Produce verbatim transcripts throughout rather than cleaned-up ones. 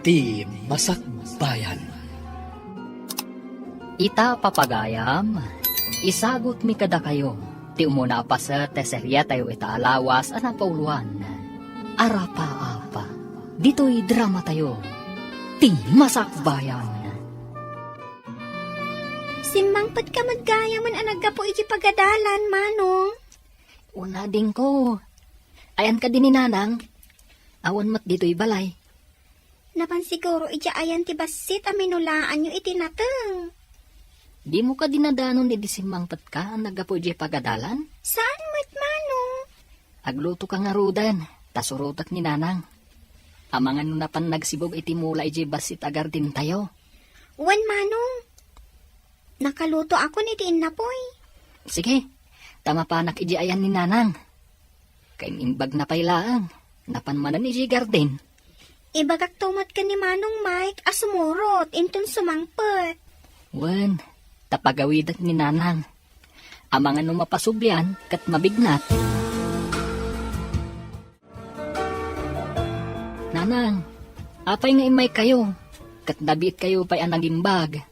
Ti Masakbayan. Ita, papagayam, isagutmi kadakayo ti umuna a paset ti seriatayo ita a lawas a napauloan, Arapa-apa. Ditoy dramatayo, Ti Masakbayan. Simmangpetka met gayamen a naggapu iti pagadalan, Manong. Una, adingko. Ayan kadi ni Nanang? Awan met ditoy balay. Napan siguro idiay ayan ti bassit a minulaanyo iti nateng. Dimo kadi nadanon idi simmangpetka a naggapu idiay pagadalan? Saan met, Manong? Aglutoka ngaruden, ta surotek ni Nanang. Amangan no napan nagsibug iti mula idiay bassit a gardentayo. Wen, Manong. Nakalutoakon iti innapoy. Sige, ta mapanak idiay ayan ni Nanang. Kaim-imbagna pay laeng, napan manen idiay garden. Ibagakto met ken ni Manong Mike a sumurot inton sumangpet. Wen, ta pagawidek ni Nanang. Amangan no mapasublian ket mabignat. Nanang, apay nga immaykayo? Ket nabiitkayo pay a nagimbag.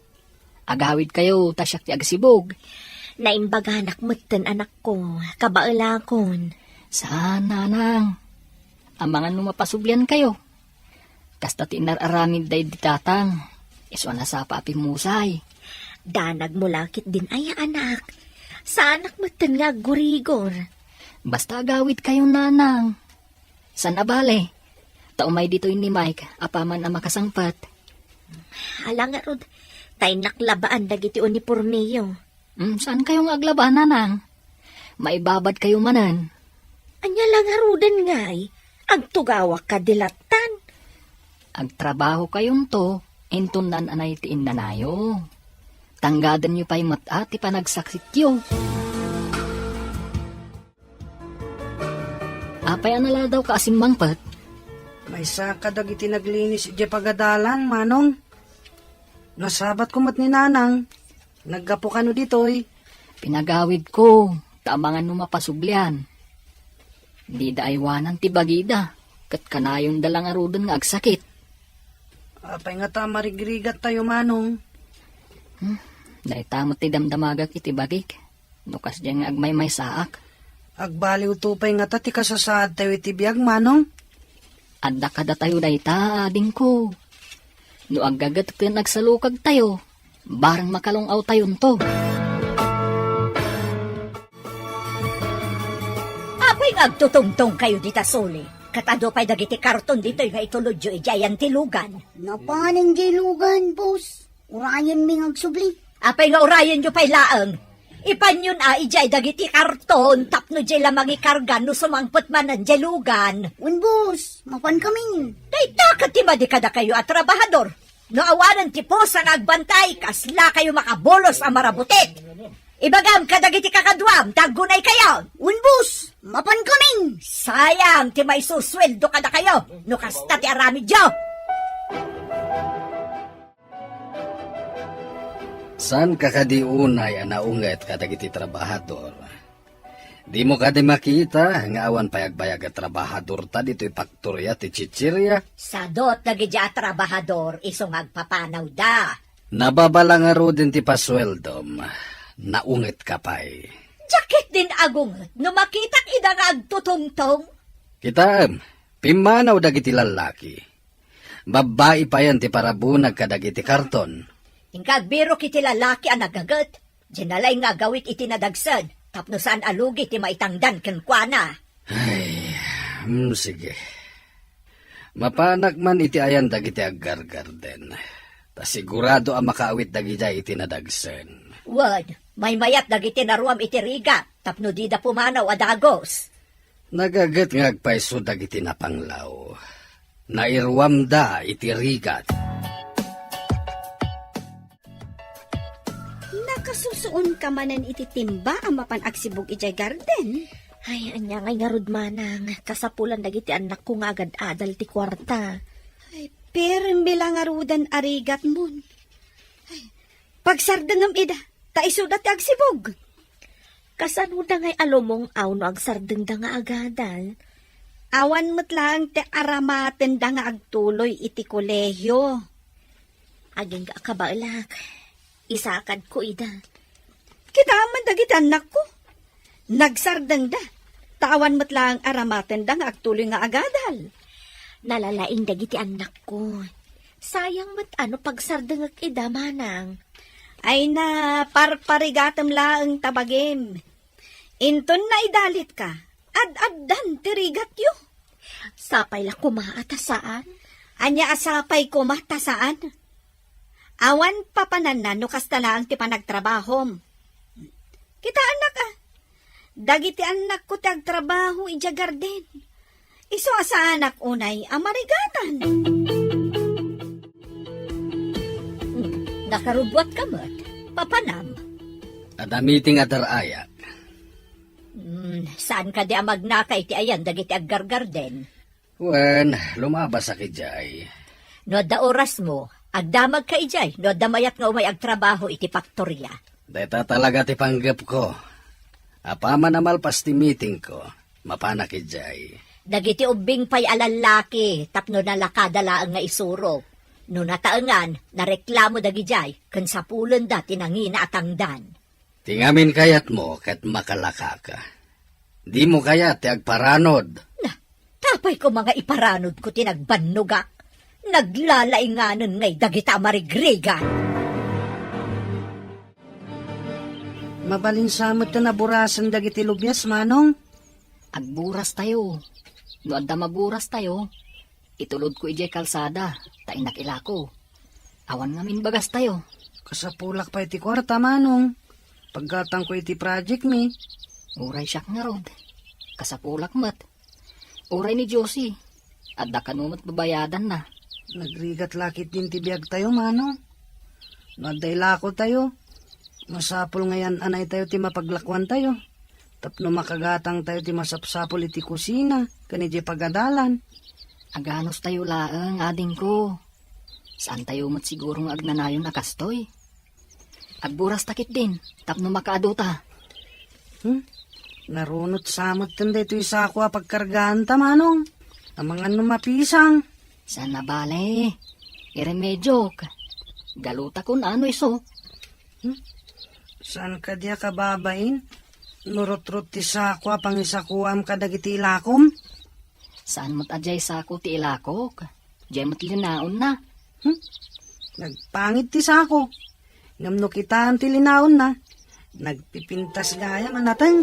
Agawidkayo ta siak ti agsibug. Naimbaganak metten, anakko, kabaelakon. Saan, Nanang. Amangan no mapasubliankayo. Kasta ti inar-aramid daydi tatang. Isu a nasapa a pimmusay. Danagmo la ketdin aya, anak. Saanak metten nga aggurigor. Basta agawidkayo, Nanang. Saan a bale, ta umay ditoy ni Mike apaman a makasangpet. Ala ngarud, ta innak labaan dagiti unipormeyo. Hmm, saankayo nga aglaba, Nanang? Maibabadkayo manen. Ania la ngaruden ngay? Agtugawak kadi lattan? Agtrabahokayonto inton naan-anay ti innanayo. Tanggadenyo pay met a ti panagsaksityo. Apay a naladawka a simmangpet? Maysa kadagiti naglinis idiay pagadalan, Manong. Nasabatko met ni Nanang. Naggapu kano ditoy? Pinagawidko, ta amangan no mapasublian. Dida aywanan ti bagida, ket kanayonda la ngaruden nga agsakit. Apay ngata a marigrigattayo, Manong? Hmm, dayta met ti damdamagak iti bagik. No kasdiay nga agmaymaysaak. Agbaliwto pay ngata ti kasasaadtayo iti biag, Manong? Adda kadatayo dayta, adingko. No aggaget ken agsalukagtayo, bareng makalung-awtayonto. Apay nga agtutungtongkayo dita suli? Ket adu pay dagiti karton ditoy nga itulodyo idiay ayan ti lugan. Napanen diay lugan, boss. Urayenmi nga agsubli. Apay nga urayenyo pay laeng? Ipanyon a idiay dagiti karton tapno diay la mangikarga no sumangpet manen diay lugan. Wen, boss, mapankamin. Dayta ket ti madi kadakayo a trabahador. No awanen ti pusa nga agbantay, kaslakayo makabulos a marabutit. Ibagam kadagiti kakaduam, ta aggunaykayo. Wen, boss, mapankamin. Sayang ti maisusueldo kadakayo no kasta ti aramidyo. Saanka kadi unay a naunget kadagiti trabahador? Dimo kadi makita nga awan pay agbayag a trabahadorta ditoy faktoria ti chichiria? Sadot dagiti a trabahador isu nga agpapanawda. Nababa la ngaruden ti pasueldom. Naungetka pay. Diak ketdin agunget no makitak ida nga agtutungtong. Kitaem, pimmanaw dagiti lallaki. Babbai payen ti parabunag kadagiti karton. Inka agbirok iti lalaki a nagaget. Diay nalaing nga agawid iti nadagsen tapno saan a lugi ti maitangdan kenkuana. Ay, mm, sige. Mapanak man iti ayan dagiti aggargarden. Ta sigurado a makaawit dagidiay iti nadagsen. Wen, maymayat dagiti naruam iti rigat tapno dida pumanaw a dagus. Nagaget nga agpayso dagiti napanglaw. Nairuamda iti rigat. Nakasusuonka manen iti timba a mapan agsibug idiay garden? Ay, ania ngay ngarud, manang, kasapulan dagiti annakko nga agad-adal ti kuarta. Ay, permi la ngaruden a rigatmon. Ay, pagsardengem ida, ta isuda ti agsibug. Kasanoda ngay a lumung-aw no agsardengda nga agadal? Awan met laeng ti aramatenda nga agtuloy iti kolehio. Agingga a kabaelak, isakadko ida. Kitaem man dagiti annakko. Nagsardengda, ta awan met laeng aramatenda nga agtuloy nga agadal. Nalalaing dagiti annakko. Sayang met a no pagsardengek ida, manang. Ay na, parparigatem laeng ta bagim. Inton naidalitka, ad-addan ti rigatyo. Sapay la koma a ta saan. Ania a sapay koma ta saan? Awan papananna no kasta laeng ti panagtrabahom. Kitaennak a, dagiti annakko ti agtrabaho idiay garden. Isu a saanak unay a marigatan. Hmm, nakarubbuatka met. Papanam. Adda meeting a dar-ayak. Hmm, saan kadi a magnaka iti ayan dagiti aggargarden? Wen, lumabasak idiay. No adda orasmo, agdamagka idiay no adda mayat nga umay agtrabaho iti faktoria. Dayta talaga ti panggepko. Apaman a malpas ti meetingko, mapanak idiay. Dagiti ubbing pay a lallaki tapno nalakada laeng nga isurok. No nataengan, nareklamo dagidiay ken sapulenda ti nangina a tangdan. Ti ngamin kayatmo ket makalakaka. Dimo kayat ti agparanod. Na, tapay koma nga iparanodko ti nagbannogak. Naglalainganen ngay dagita a marigrigat. Mabalin sa met ti naburasen dagiti lubias, Manong? Agburas tayo. No adda maburas tayo, itulodko idiay kalsada, ta innak ilako. Awan ngamin bagas tayo. Kasapulak pay ti kuarta, Manong. Paggatangko iti project mi. Uray siak ngarud. Kasapulak met. Uray ni Josie. Adda kano met babayadanna. Nagrigat la ketdin ti biag tayo, Manong. No adda ilako tayo, masapul nga yan-anay tayo ti mapaglakuan tayo. Tapno makagatang tayo ti masapsapul iti kusina ken iti pagadalan. Aganus tayo laeng, adingko. Saan tayo met siguro nga agnanayon a kastoy? Agburas ta ketdin, tapno makaadu ta. Hmm? Narunot sa met daytoy sako a pagkargaan ta, Manong. Amangan no mapisang. Saan a bale. Iremediok. Galuta kun ano isu. Hmm? Saan kadi a kababain? Nurutrot ti sako a pangisakuam kadagiti ilakom? Saan met a diay sako ti ilakok? Diay met linaonna. Hmm? Nagpangit ti sako. Ngem no kitaem ti linaonna, nagpipintas gayam a nateng.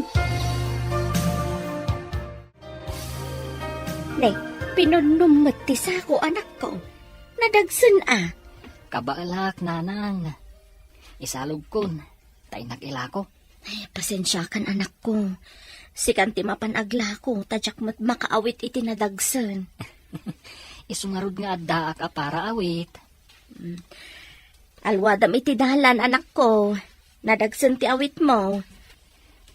Ne, pinunnom met ti sako, anakko. Nadagsen a. Kabaelak, nanang. Isalogkon, ta innak ilako. Ay, pasensiakan, anakko. Sikan ti mapan aglako, ta diak met makaawit iti nadagsen. Isu ngarud nga addaak a para awit. Mm. Alwadam iti dalan, anakko. Nadagsen ti awitmo.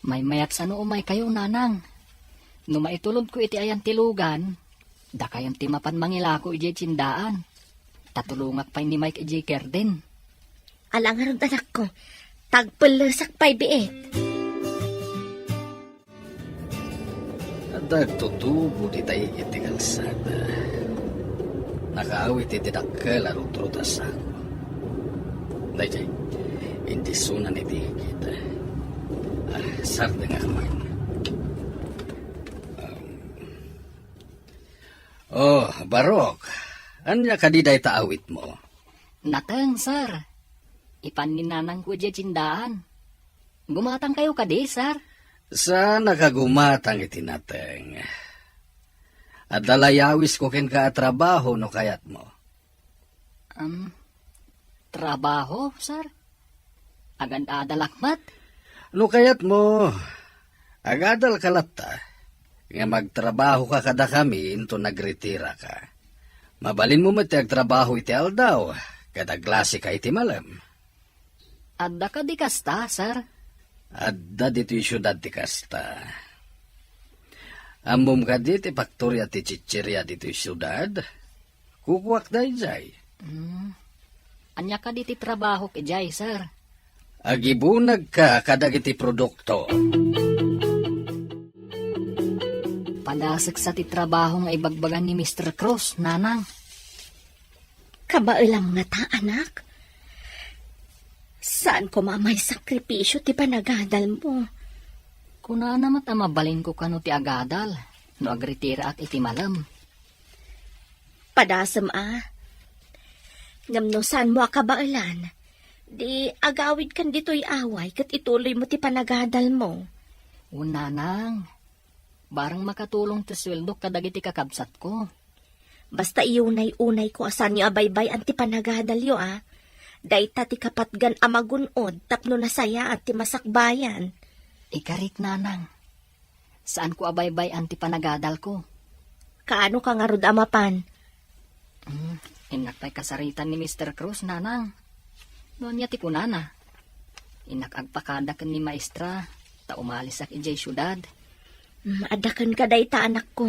Maymayat sano umaykayo, nanang. No maitulodko iti ayan ti lugan, dakayon ti mapan mangilako idiay tiendaan. Ta tulongak pay ni Mike idiay garden. Ala ngarud, anakko. Tagpellesak pay biit. Adda agtutubo dita igid ti kalsada. Nakaawit iti dakkel a rutrot a sako. Daydiay, indisunan iti igid. Ah, sardengak man. Um, oh, Barok, ania kadi dayta awitmo? Nateng, sir. Ipan ni nanangko idiay tiendaan. Gumatangkayo kadi, sir? Saannak a gumatang iti nateng. Adda layawisko kenka a trabaho no kayatmo. Um, trabaho, sir? Agad-adalak met? No kayatmo, agadalka latta. Nga magtrabahoka kadakami inton nagretiraka. Mabalinmo met ti agtrabaho iti aldaw, ket aglasika iti malem. Adda kadi kasta, sir? Adda ditoy siudad ti kasta. Ammom kadi ti faktoria ti chicheria ditoy siudad? Kukuak daydiay. Hmm. Ania kadi ti trabahok idiay, sir? Agibunagka kadagiti produkto. Naseksa ti trabaho nga ibagbaga ni Mister Cruz, nanang. Kabaelam ngata, anak. Saan koma a maisakripisio ti panagadalmo. Kunana met a mabalinko kano ti agadal no agritiraak iti malem. Padasem a. Ngem no saanmo a kabaelan, di agawidkan ditoy away ket ituloymo ti panagadalmo. O, nanang, bareng makatulong ti sueldok kadagiti kakabsatko. Basta iunay-unayko a saanyo a baybay-an ti panagadalyo a. Dayta ti kapatgan a magun-od tapno nasayaat ti masakbayan. Ikarik, nanang. Saanko a baybay-an ti panagadalko. Kaano ka ngarud a mapan? Hmm, innak pay kasaritan ni Mister Cruz, nanang. No ania ti kunana? Innak agpakada ken ni maestra, ta umalisak idiay siudad. Hmm, adda kenka dayta, anakko.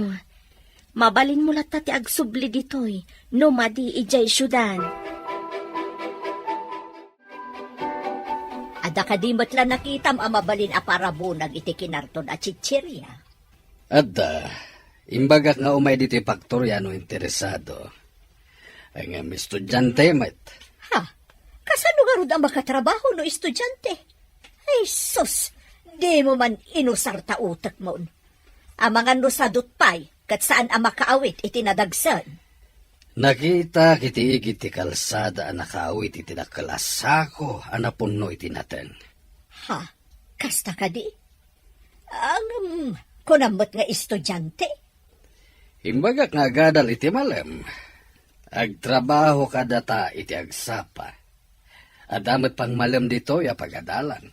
Mabalinmo latta ti agsubli ditoy, no madi idiay siudad. Adda kadi met la nakitam a mabalin a parabunag iti kinarton a chicheria? Adda. Imbagak nga umay ditoy faktoria no interesado. Ngem estudiante met. Ha? Kasano ngarud a makatrabaho no estudiante? Ay, sus! Dimo man inusar ta utekmon. Amangan no sadot pay, ket saan a makaawit iti nadagsen. Nakitak iti igid ti kalsada a nakaawit iti dakkel a sako a napunno iti nateng. Ha? Kasta kadi? Ngem, kunam met nga estudiante? Imbagak nga agadal iti malem. Agtrabaho kadata iti agsapa. Adda met pangmalem ditoy a pagadalan.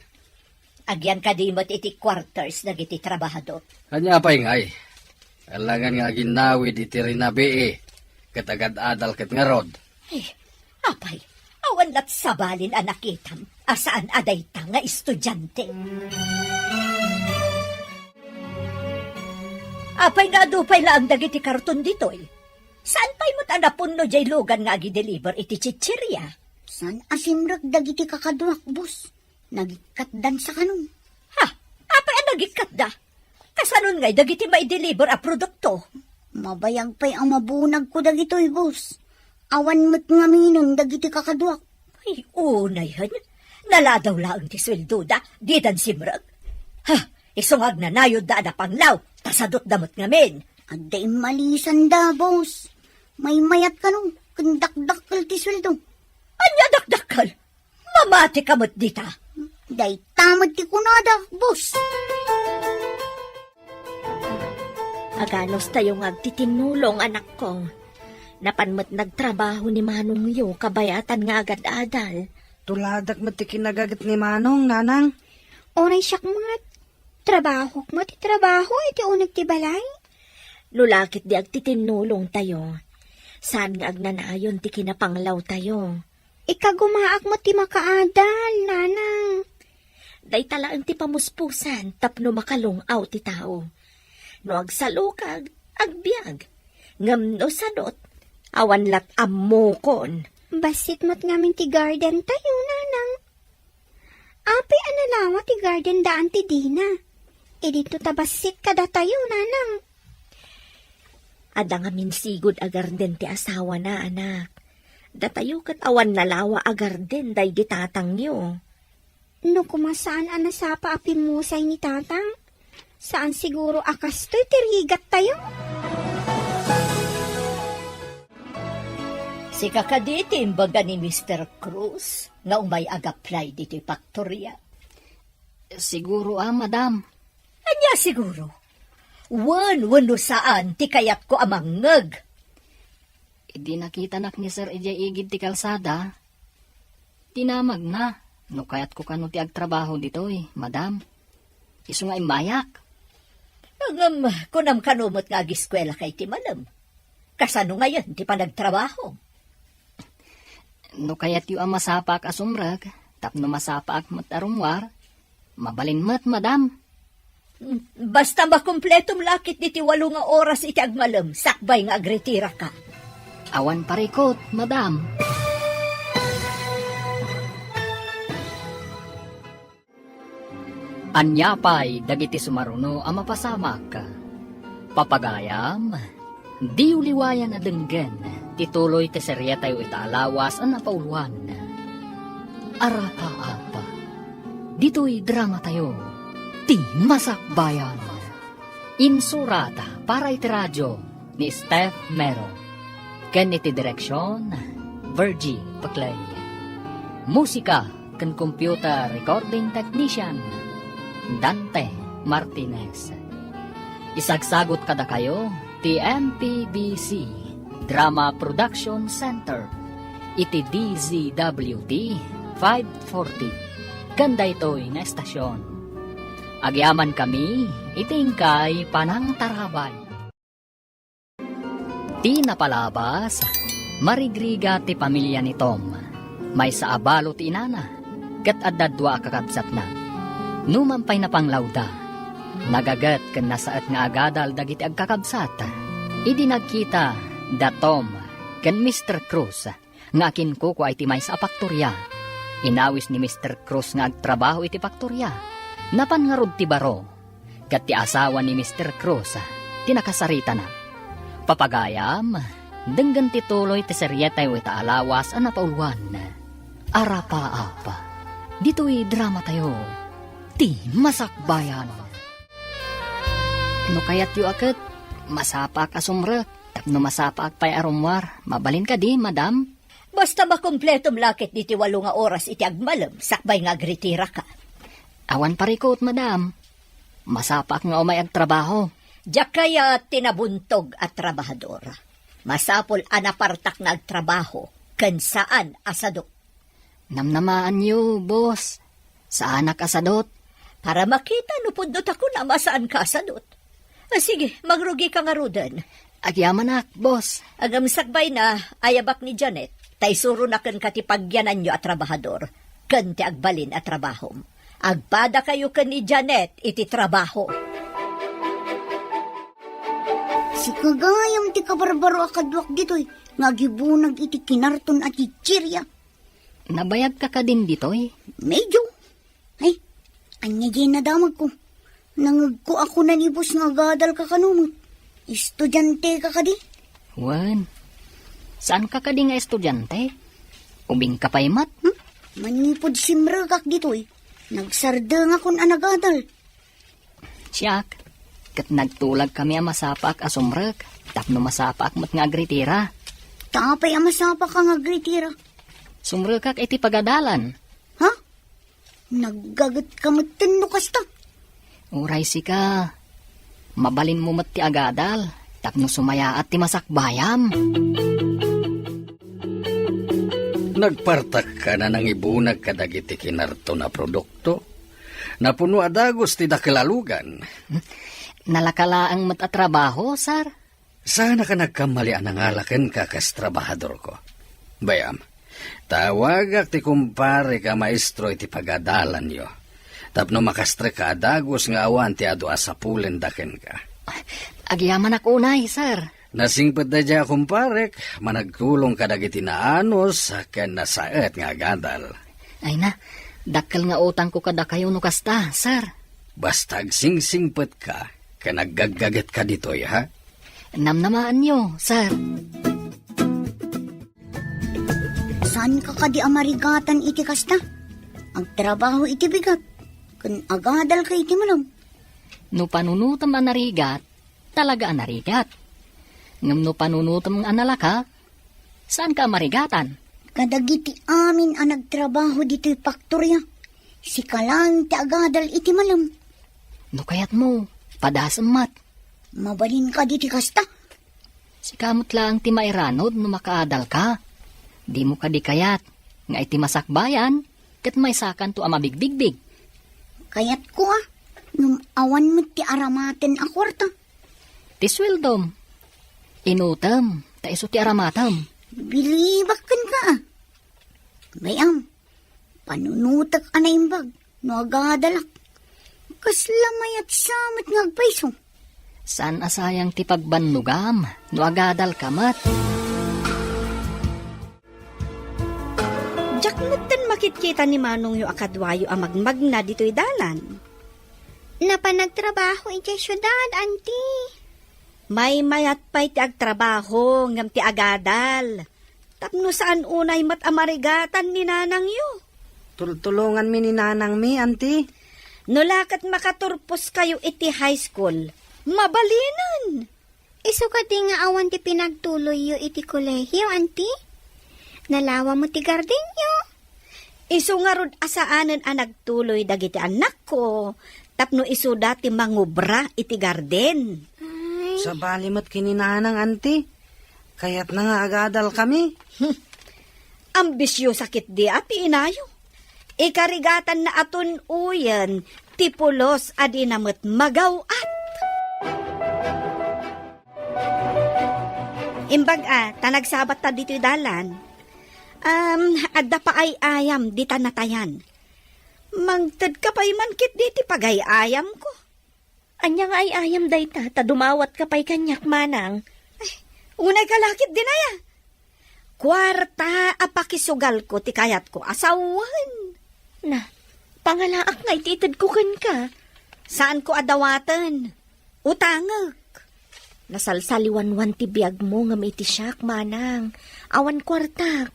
Agyan kadi met iti quarters dagiti trabahador? Ania pay ngay? Alangan nga aginnawid iti rinabii, ket agad-adal ket ngarud. Eh, apay, awan lat sabalin a nakitam a saan a dayta nga estudiante? Apay nga adu pay laeng dagiti karton ditoy? Saan pay met a napunno diay lugan nga agideliver iti chicheria? Saan a simrek dagiti kakaduak, boss. Nagikkatdan sa kanon. Ha? Apay a nagikkatda? Kasanon ngay dagiti maideliver a produkto? Mabayag pay a mabunagko dagitoy, boss. Awan met ngaminen dagiti kakaduak. Ay, unay hen. Naladaw laeng ti sueldoda, didan simrek. Ha, isu nga agnanayodda a napanglaw, ta sadotda met ngamin. Adda imalisanda, boss. Maymayat kano, ken dakdakkel ti sueldo. Ania dakdakkel? Mamati ka met dita. Dayta met ti kunada, boss. Aganos tayo nga agtitinnulong, anakko. Napan met nagtrabaho ni manongyo kabayatan nga agad-adal. Tuladak met ti kinagaget ni manong, nanang. Uray siak met. Trabahok met ti trabaho iti uneg ti balay. No lakit di agtitinnulong tayo, saan nga agnanayon ti kinapanglaw tayo. Ikagumaak met ti makaadal, nanang. Dayta laeng ti pamuspusan tapno makalung-aw ti tao. No agsalukag, agbiag. Ngem no sadot, awan lat ammokon. Bassit met ngamin ti garden tayo, nanang. Apay a nalawa ti garden daan ti dina? Idinto ta bassit kadatayo, nanang. Adda ngamin sigud a garden ti asawana, anak. Datayo ket awan nalawa a garden daydi tatangyo. No koma saan a nasapa a pimmusay ni tatang, saan siguro a kastoy ti rigattayo. Sika kadi ti imbaga ni Mister Cruz nga umay ag-apply ditoy faktoria? Siguro a, madam. Ania siguro? Wen, wenno saan ti kayatko a mangngeg? Idi nakitanak ni Sir idiay igid ti kalsada, dinamagna no kayatko kano ti agtrabaho ditoy, madam. Isu nga immayak. Ngem, kunam kano met nga agiskuelaka iti malem. Kasano ngayen ti panagtrabaho? No kayatyo a masapaak a sumrek, tapno masapaak met a rummuar, mabalin met, madam. Basta makumpletom lakit diti walo nga oras iti agmalem, sakbay nga agritiraka. Awan parikut, madam. Ania pay dagiti sumaruno a mapasamak? Papagayam, diyo liwayan a denggen ti tuloy ti serietayo ita a lawas a napauluan. Arapa apa. Ditoy dramatayo, ti Masakbayan. Insurat para iti radio ni Steph Mero. Ken iti direksion, Virgie Paclay. Musika ken computer recording technician, Dante Martinez. Isagsagot kadakayo ti M P B C Drama Production Center iti D Z W T five forty ken daytoy nga estasion. Agyamankami iti inkay panangtarabay. Ti napalabas, marigrigat ti pamilia ni Tom. Maysa a balo ti inana, ket adda dua a kakabsatna. Numan pay napanglawda, nagaget ken nasaet nga agadal dagiti agkakabsat. Idi nagkita da Tom ken Mister Cruz nga akinkukua iti maysa a paktoria, inawis ni Mister Cruz nga agtrabaho iti paktoria. Napan ngarud ti baro, ket ti asawa ni Mister Cruz ti nakasaritana. Papagayam, denggen ti tuloy ti serietayo ita a lawas a napauluan. Arapa apa. Ditoy dramatayo, ti Masakbayan. No kayatyo a ket, masapaak a sumrek, tapno masapaak pay a rummuar. Mabalin kadi, madam? Basta makumpletom la ket diti walo nga oras iti agmalem, sakbay nga agritiraka. Awan parikut, madam. Masapaak nga umay agtrabaho. Diak kayat ti nabuntog a trabahador. Masapul a napartak nga agtrabaho ken saan a sadut. Namnamaanyo, boss. Saanak a sadut. Para makita no pudno ta kunam a saanka a sadut. Ah, sige, mangrugika ngaruden. Agyamanak, boss. Ngem sakbayna, ayabak ni Janet, ta isuronak kenka ti pagyananyo a trabahador, ken ti agbalin a trabahom. Agpadakayo ken ni Janet iti trabaho. Sika gayam ti kabarbaro a kaduak ditoy, nga agibunag iti kinarton a chichiria. Nabayagka kadin ditoy? Medyo. Ay, ania diay nadamagko? Nangegko a kuna ni boss nga agadalka kano met. Estudianteka kadi? Wen. Saanka kadi nga estudiante? Ubingka pay met? Hmm? Manipud simrekak ditoy, nagsardengakon a nagadal. Siak, ket nagtulagkami a masapaak a sumrek, tapno masapaak met nga agritira. Ta apay a masapaak nga agritira? Sumrekak iti pagadalan. Ha? Naggagetka metten no kasta? Uray sika, mabalinmo met ti agadal, tapno sumayaat ti masakbayam. Nagpartakka a nangibunag kadagiti kinarton a produkto. Napuno a dagus ti dakel a lugan. Nalaka laeng met a trabaho, sir? Saanak a nagkammali a nangala kenka kas trabahadorko. Bay-am, tawagak ti kumparek a maestro iti pagadalanyo, tapno makastrekka a dagus nga awan ti adu a sapulenda kenka. Agyamanak unay, sir. Nasingpet daydiay a kumparek, managtulong kadagiti naanus ken nasaet nga agadal. Ay na, dakkel nga utangko kadakayo no kasta, sir. Basta agsingsingpetka ken aggaggagetka ditoy, ha? Namnamaanyo, sir. Saanka kadi a marigatan iti kasta? Agtrabaho iti bigat, ken agadalka iti malem. No panunotem a narigat, talaga a narigat. Ngem no panunotem a nalaka, saanka a marigatan? Kadagiti amin a nagtrabaho ditoy faktoria, sika laeng ti agadal iti malem. No kayatmo, padasem met. Mabalin kadi ti kasta? Sika met laeng ti mairanod no makaadalka. Dimo kadi kayat nga iti masakbayan, ket maysakanto a mabigbigbig. Kayatko a, ngem awan met ti aramaten a kuarta. Ti sueldom, inutem, ta isu ti aramatem. Bilibak kenka a. Bay-am, panunotek a naimbag no agadalak. Kasla mayat sa met nga agpayso. Saan a sayang ti pagbannogam no agadalka met? Diak metten makitkita ni manongyo a kaduayo a magmagna ditoy dalan. Napan nagtrabaho idiay siudad, anti. Maymayat pay ti agtrabaho ngem ti agadal. Tapno saan unay met a marigatan ni nanangyo. Tultulonganmi ni nanangmi, anti. No la ket makaturposkayo iti high school, mabalinen. Isu kadi nga awan ti pinagtuloyyo iti kolehio, anti? Nalawa mo ti gardenyo. Isu ngarud a saanen a nagtuloy dagiti annakko tapno isuda ti mangubra iti garden. Ay. Sabali met ken ni nanang, anti. Kayatna nga agadalkami. Hmm. Ambisiosa ketdi a ti inayo. Ikarigatanna a tun-oyen ti pulos a dina met magaw-at. Imbag a, ta nagsabatta ditoy dalan. Am, adda pa ay-ayam dita natayan. Mangtedka pay man ketdi ti pagay-ayamko. Ania nga ay-ayam dayta, ta dumawatka pay kaniak, manang? Ay, unay ka la ketdin aya. Kuarta a pakisugalko ti kayatko a sawen. Na, pangalaak nga iti itedko kenka. Saanko a dawaten. Utangek. Nasalsaliwanwan ti biagmo ngem iti siak, manang. Awan kuartak.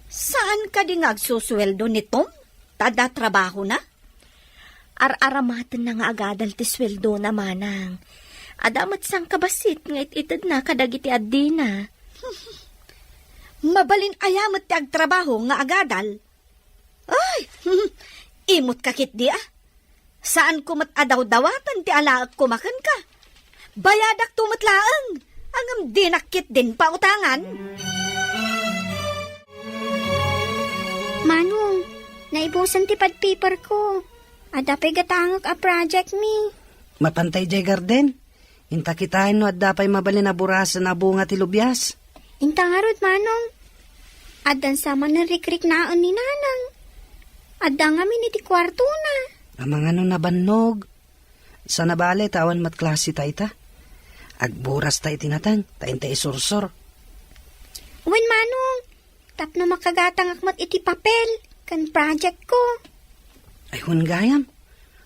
Saan kadi nga agsusueldo ni Tom? Ta adda trabahona? Ar-aramatenna nga agadal ti sueldona, manang. Adda met sangkabassit nga it-itedna kadagiti addina. Mabalin aya met ti agtrabaho nga agadal? Ay, imut ka ketdi a. Saanko met a dawdawaten ti alaekko makenka. Bayadakto met laeng, ngem dinak ketdin pautangan. Manong, naibusen ti pad paperko. Adda pay gatangek a project mi. Mapantay jay garden? Inta kitaen no adda pay mabalin a burasen a bunga ti lubias. Inta ngarud, manong. Addan sa manen rikriknaen ni nanang. Adda ngamin iti kuartona. Amangan no nabannog. Sana bale ta awan met klase ta ita. Agburas ta iti nateng, ta inta isursor. Wen, manong, tapno makagatangak met iti papel ken project ko. Ay, wen gayam,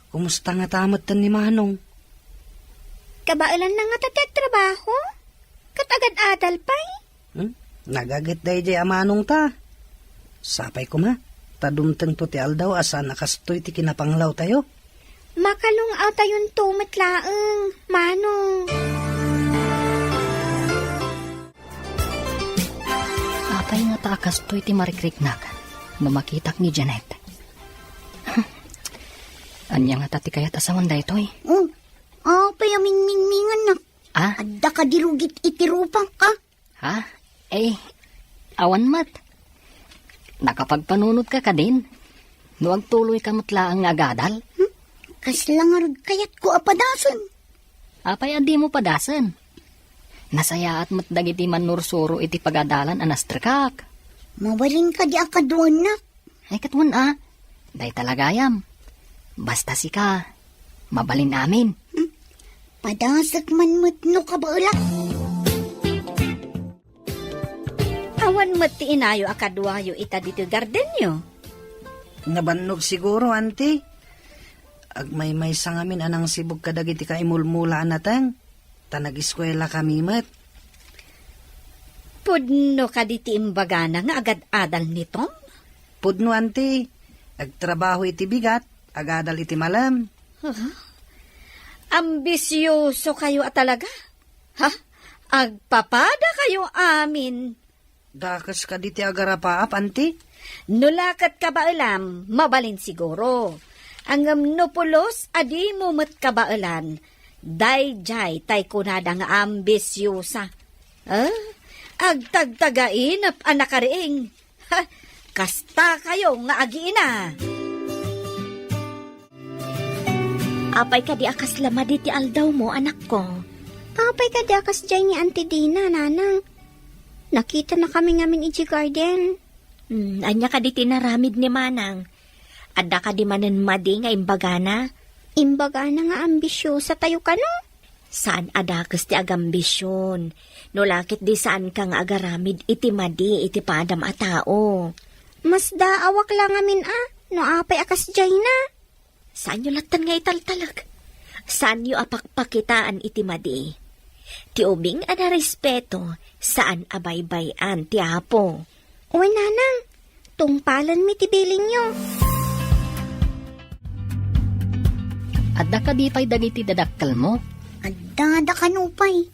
kumusta ngata metten ni Manong? Kabaelanna ngata ti agtrabaho? Ket agad-adal pay? Hmm? Nagaget daydiay a Manong ta. Sapay koma, ta dumtengto ti aldaw a saan a kastoy ti kinapanglawtayo. Makalung-awtayonto met laeng, Manong. Apay ngata a kastoy ti marikriknak no makitak ni Janet? Ania ngata ti kayat a sawen daytoy? Oh, apay a mingmingmingannak? Ah? Adda kadi rugit iti rupangka? Ha? Eh, awan met. Nakapagpanunotka kadin? No agtuloyka met laeng nga agadal? Hmm? Kasla ngarud kayatko a padasen. Apay a dimo padasen? Nasayaat met dagiti mannursuro iti pagadalan a nastrekak. Mabalin kadi a kaduanak? Ay, ket wen a. Dayta la gayam. Basta sika, mabalin amin. Hmm. Padasek man met no kabaelak. Awan met ti inayo a kaduayo ita ditoy gardenyo. Nabannog siguro, anti. Agmaymaysa ngamin a nangsibog kadagiti kaimulmula a nateng, ta nagiskuelakami met. Pudno kadi ti imbagana nga agad-adal ni Tom? Pudno, anti. Agtrabaho iti bigat, agadal iti malem. Ah, ambisioso kayo a talaga. Ha? Agpapada kayo amin. Dakes kadi ti agarapaap, anti? No la ket kabaelam, mabalin siguro. Ngem no pulos a dimo met kabaelan, daydiay tay kunada nga ambisiosa. Ah, agtagtagainep a nakariing. Ha, kasta kayo nga agiina. Apay kadi a kasla madi ti aldawmo, anakko? Apay kadi a kasdiay ni Auntie Dina, nanang? Nakitanakami ngamin idiay garden. Hmm, ania kadi ti inaramid ni manang? Adda kadi manen madi nga imbagana? Imbagana nga ambisiosa tayo kano? Saan a dakes ti agambision. No la ketdi saanka nga agaramid iti madi iti padam a tao. Masdaawak la ngamin a, no apay a kasdiayna. Saanyo latten nga italtalek? Saanyo a pakpakitaan iti madi? Ti ubing a narespeto, saan a baybay-an ti Apo. Wen, nanang, tungpalenmi ti bilinyo. Adda kadi pay dagiti dadakkelmo? Adda, da kano pay.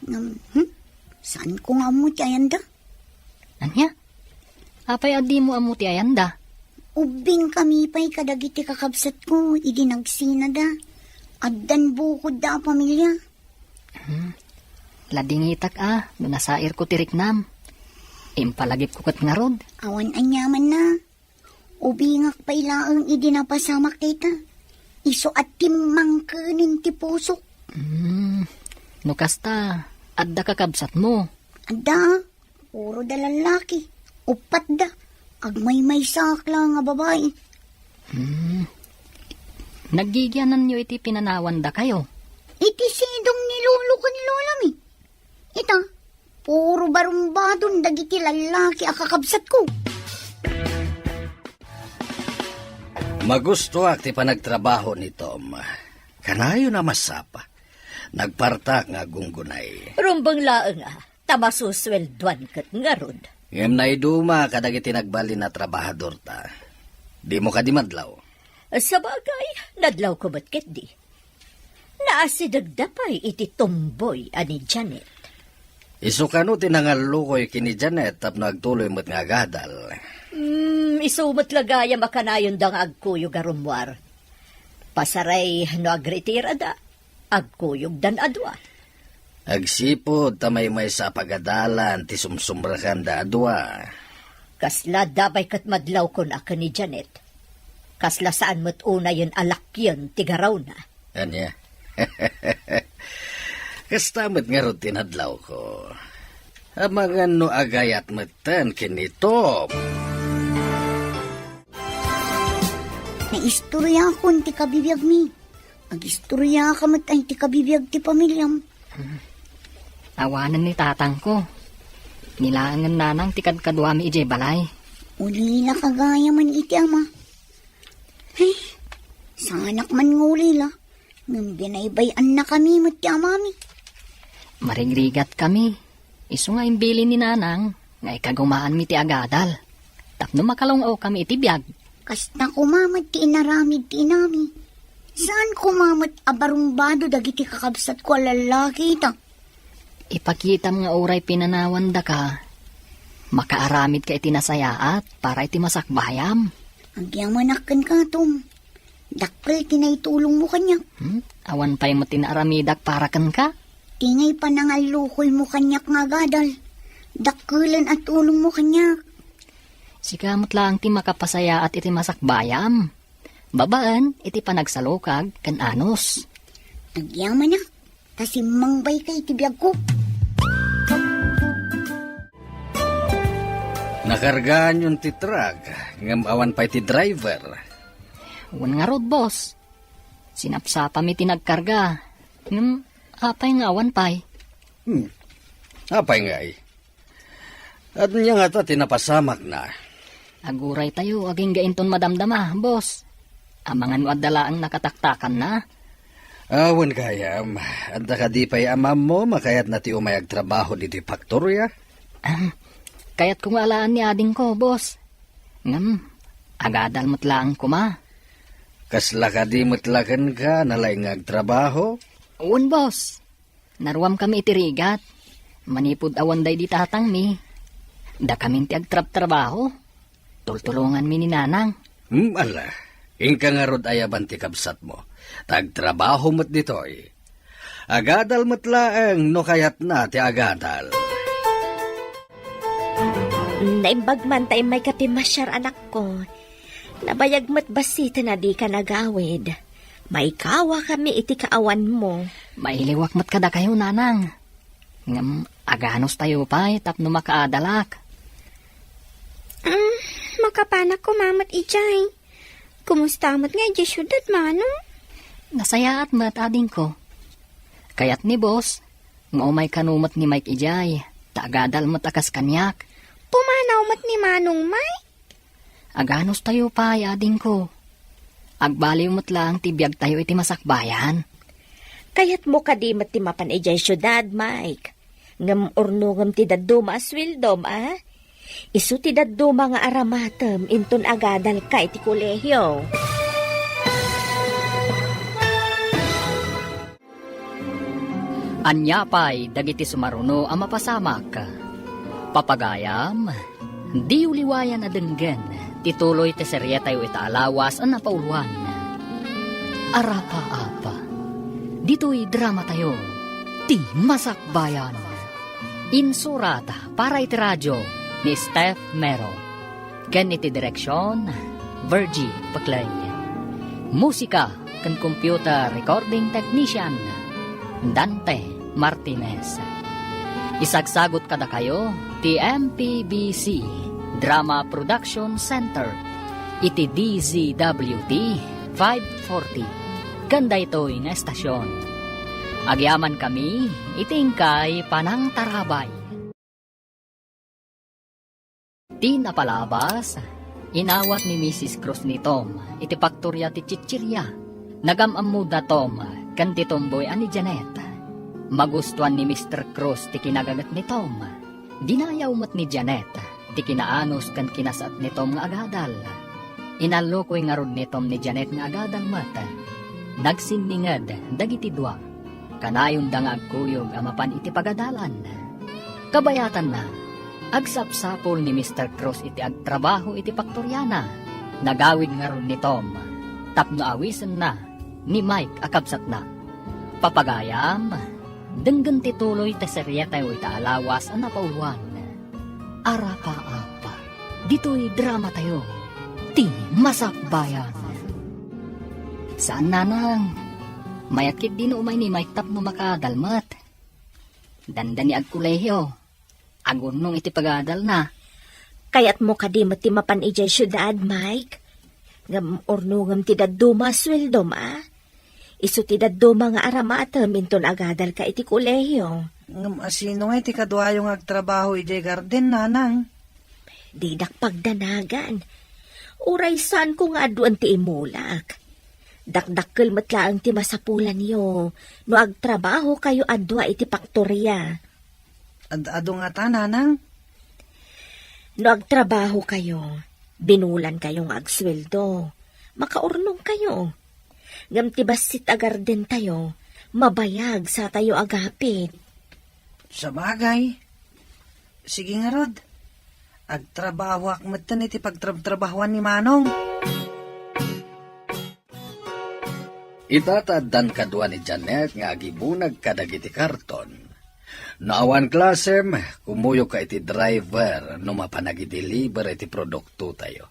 Ngem, hmm? Saanko nga ammo ti ayanda? Ania? Apay a dimo ammo ti ayanda? Ubbingkami pay kadagiti kakabsatko idi nagsinada. Addan bukodda a pamilia. Hmm. Ladingitak a, no nasairko ti riknam. Impalagipko ket ngarud. Awan aniamanna. Ubingak pay laeng idi napasamak dayta. Isu a timmangkenen ti pusok. Hmm. No kasta, adda kakabsatmo? Adda. Puro da lallaki. Uppat da. Agmaymaysaak laeng a babai. Hmm. Naggigiananyo iti pinanawandakayo? Iti sidong ni lolo ken lolami. Ita, puro barumbadon dagiti lallaki a kakabsatko. Magustoak ti panagtrabaho ni Tom. Kanayon a masapa. Nagpartak nga aggunggunay. Rumbeng laeng a, ta masusueldoan ket ngarud. Ngem naiduma kadagiti nagbalin a trabahadorta. Dimo kadi madlaw? Sabagay, nadlawko met ketdi. Naasidegda pay iti tomboy a ni Janet. Isu kano ti nangallukoy ken ni Janet tapno agtuloy met nga agadal? Hmm, isu met la gayam a kanayonda nga agkuyog a rummuar. Pasaray no agretirada, agkuyogdan a dua. Agsipud ta maymaysa a pagadalan ti sumsumrekanda a dua. Kasla dabay ket madlawkon a ken ni Janet. Kasla saan met unayen a lakkien ti garawna. Ania? Kasta met ngarud ti nadlawko. Amangan no agayat metten ken ni Tom. Naistoriakon ti kabibiagmi. Agistoriaka met ay ti kabibiag ti pamiliam. Awanen ni tatangko. Nilaengen nanang ti kadkaduami idiay balay. Ulila ka gayam iti ama. Ay, saanak man nga ulila. Ngem binaybay-annakami met ti amami. Marigrigatkami. Isu nga imbilin ni nanang nga ikagumaanmi ti agadal tapno makalung-awkami iti biag. Kasta koma met ti inaramid ti inami. Saan koma met a barumbado dagiti kakabsatko a lallaki ita? Ipakitam nga uray pinanawandaka, makaaramidka iti nasayaat para iti masakbayam. Agyamanak kenka, Tom. Dakkel ti naitulongmo kaniak. Hmm? Awan pay met ti naaramidak para kenka? Ti ngay panangallukoymo kaniak nga agadal. Dakkelen a tulongmo kaniak. Sika met laeng ti makapasayaat iti masakbayam. Babaen iti panagsalukag ken anus. Agyamanak, ta simmangbayka iti biagko. Nakargaanyon ti truck, ngem awan pay ti driver. Wen ngarud, boss. Sinapsapami ti nagkarga. Ngem apay nga awan pay? Hmm. Apay ngay? Ania ngata ti napasamakna? Aguraytayo agingga inton madamdama, boss. Amangan no adda laeng nakataktakanna. Awan gayam, adda kadi pay amammo makayatna ti umay agtrabaho ditoy faktoria? Ahem. Kayatko nga alaan ni adingko, boss. Ngem, agadal met laeng koma. Kasla kadi met la kenka nalaing nga agtrabaho? Wen, boss. Naruamkami iti rigat. Manipud awan daydi tatangmi, dakamin ti agtrabtrabaho. Tultulonganmi ni nanang. Hmm, ala. Inka ngarud ayaban ti kabsatmo. Ta agtrabaho met ditoy. Agadal met laeng no kayatna ti agadal. Naimbag man ta immayka pimasiar, anakko. Nabayag met bassit a dika nagawid. Maikawakami iti kaawanmo. Mailiwak met kadakayo, nanang. Ngem aganustayo pay tapno makaadalak. Ah, makapanak koma met idiay. Kumusta met nga idiay siudad, Manong? Nasayaat met, adingko. Kayat ni boss nga umay kano met ni Mike idiay, ta agadal met a kas kaniak. Pumanaw met ni Manong Mike? Aganustayo pay, adingko. Agbaliw met laeng ti biagtayo iti masakbayan. Kayatmo kadi met ti mapan idiay siudad, Mike? Ngem urnongem ti dadduma a sueldom, a? Isu ti dadduma nga aramatem inton agadalka iti kolehio. Ania pay dagiti sumaruno a mapasamak? Papagayam, diyo liwayan a denggen ti tuloy ti serietayo ita a lawas a napauluan. Arapaap. Ditoy dramatayo, Ti Masakbayan. Insurat para iti radio ni Steph Mero. Ken iti direksion, Virgie Peclay. Musika ken computer recording technician, Dante Martinez. Isagsagut kadakayo ti M P B C Drama Production Center iti D Z W T five forty ken daytoy nga estasion. Agyamankami iti inkay panangtarabay. Ti napalabas, inawat ni Misis Cruz ni Tom iti paktoria ti chichiria. Nagam-ammoda Tom ken ti tomboy a ni Janet. Magustuan ni Mister Cruz ti kinaganget ni Tom. Dinayaw met ni Janet ti kinaanus ken kinasaat ni Tom nga agadal. Inallukoy ngarud ni Tom ni Janet nga agadal met. Nagsinninged dagiti dua. Kanayonda nga agkuyog a mapan iti pagadalan. Kabayatanna, agsapsapul ni Mister Cruz iti agtrabaho iti paktoriana. Nagawid ngarud ni Tom tapno awisenna ni Mike a kabsatna. Papagayam, denggen ti tuloy ti serietayo ita a lawas a napauluan. Arapaap. Ditoy dramatayo, Ti Masakbayan. Saan, nanang. Mayat ketdin no umay ni Mike tapno makaadal met. Dandani agkolehio. Agurnong iti pagadalna. Kayatmo kadi met ti mapan idiay siudad, Mike? Ngem urnongem ti dadduma a sueldom, a? Isu ti dadduma nga aramatem inton agadalka iti kolehio. Ngem asino ngay ti kaduayo nga agtrabaho idiay garden, nanang? Didak pagdanagan. Uray saanko nga aduen ti imulak. Dakdakkel met laeng ti masapulanyo no agtrabahokayo a dua iti paktoria. Ad-adu ngata, nanang? No agtrabahokayo, binulankayo nga agsueldo, makaurnongkayo. Ngem ti bassit a gardentayo, mabayag satayo agapit. Sabagay. Sige ngarud. Agtrabahoak metten iti pagtrabtrabahoan ni Manong. Ita ta addan kadua ni Janet nga agibunag kadagiti karton. No awan klasem, kumuyogka iti driver no mapan agideliver iti produktotayo.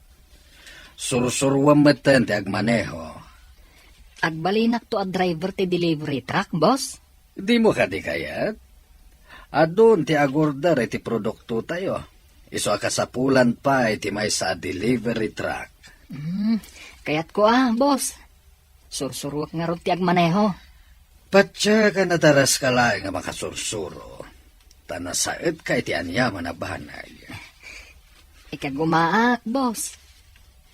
Sursuruem metten ti agmaneho. Agbalinakto a driver ti delivery truck, boss? Dimo kadi kayat? Adun ti agorder iti produktotayo. Isu a kasapulan pay ti maysa a delivery truck. Hmm, kayatko a, boss. Sursuruek ngarud ti agmaneho. Patiek a nadaraska laeng a makasursuro, ta nasaetka iti aniaman a banag. Ikagumaak, boss.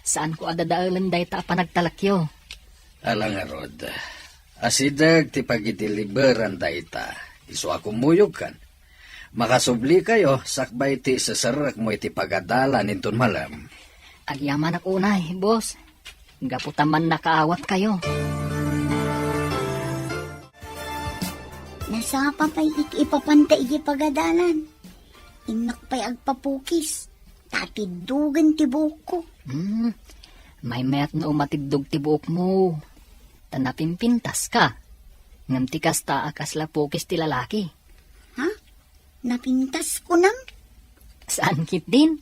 Saanko a dadaelen dayta a panagtalekyo. Ala ngarud, asideg ti pagideliveran dayta, isu a kumuyogkan. Makasublikayo sakbay ti iseserrekmo iti pagadalan inton malem. Agyamanak unay, boss. Gapu ta mannakaawatkayo. Nasapa pay iti ipapanta iti pagadalan. Innak pay agpapukis, ta atiddogen ti buokko. Hmm, maymayat no umatiddog ti buokmo. Ta napimpintaska. Ngem ti kasta a kasla pukis ti lalaki. Ha? Napintas kunam? Saan ketdin?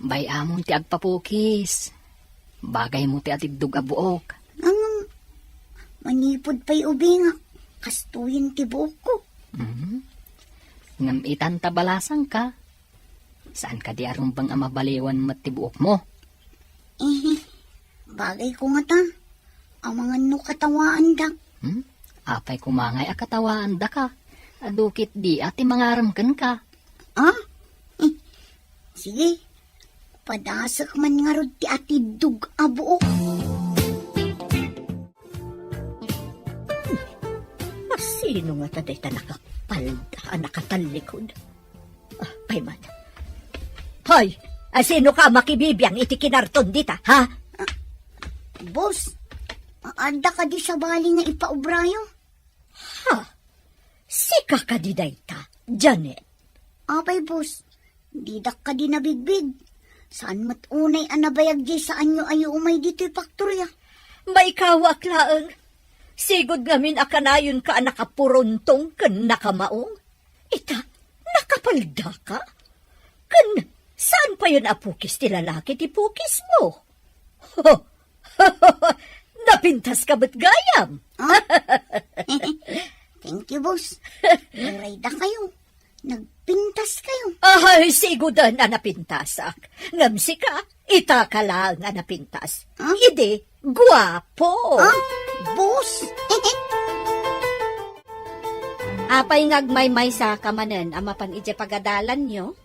Bay-amon ti agpapukis. Bagaymo ti atiddog a buok. Ngem, manipud pay ubingak, kastoyen ti buokko. Mhm. Ngem itan ta balasangka, saan kadi a rumbeng a mabaliwan met ti buokmo? Eh, bagayko ngata. Amangan no katawaandak. Hmm? Apay koma ngay a katawaandaka? Adu ketdi a ti mangarem kenka. Ah? Eh, sige. Padasek man ngarud ti atiddog a buok. Sino ngata dayta nakapalda a nakatallikod? Ah, payman. Hoy! Asino ka makibibiang iti kinarton dita, ha? Boss, adda kadi sabali nga ipaobrayo? Ha? Sika kadi dayta, Janet? Apay, boss, didak kadi nabigbig. Saan met unay a nabayag diay saanyo a umay ditoy faktorya? Maikawak laeng. Sigud ngamin a kanayonka a nakapuruntong ken nakamaong. Ita, nakapaldaka? Ken saan payen a pukis ti lalaki ti pukismo? Ho! Napintaska met gayam. Ah? Thank you, boss. Uray dakayo, nagpintaskayo. Ay, siguden a napintasak. Ngem sika, itaka laeng a napintas. Ah? Idi, guapo. Ah, boss. Apay nga agmaymaysaka manen a mapan idiay pagadalanyo?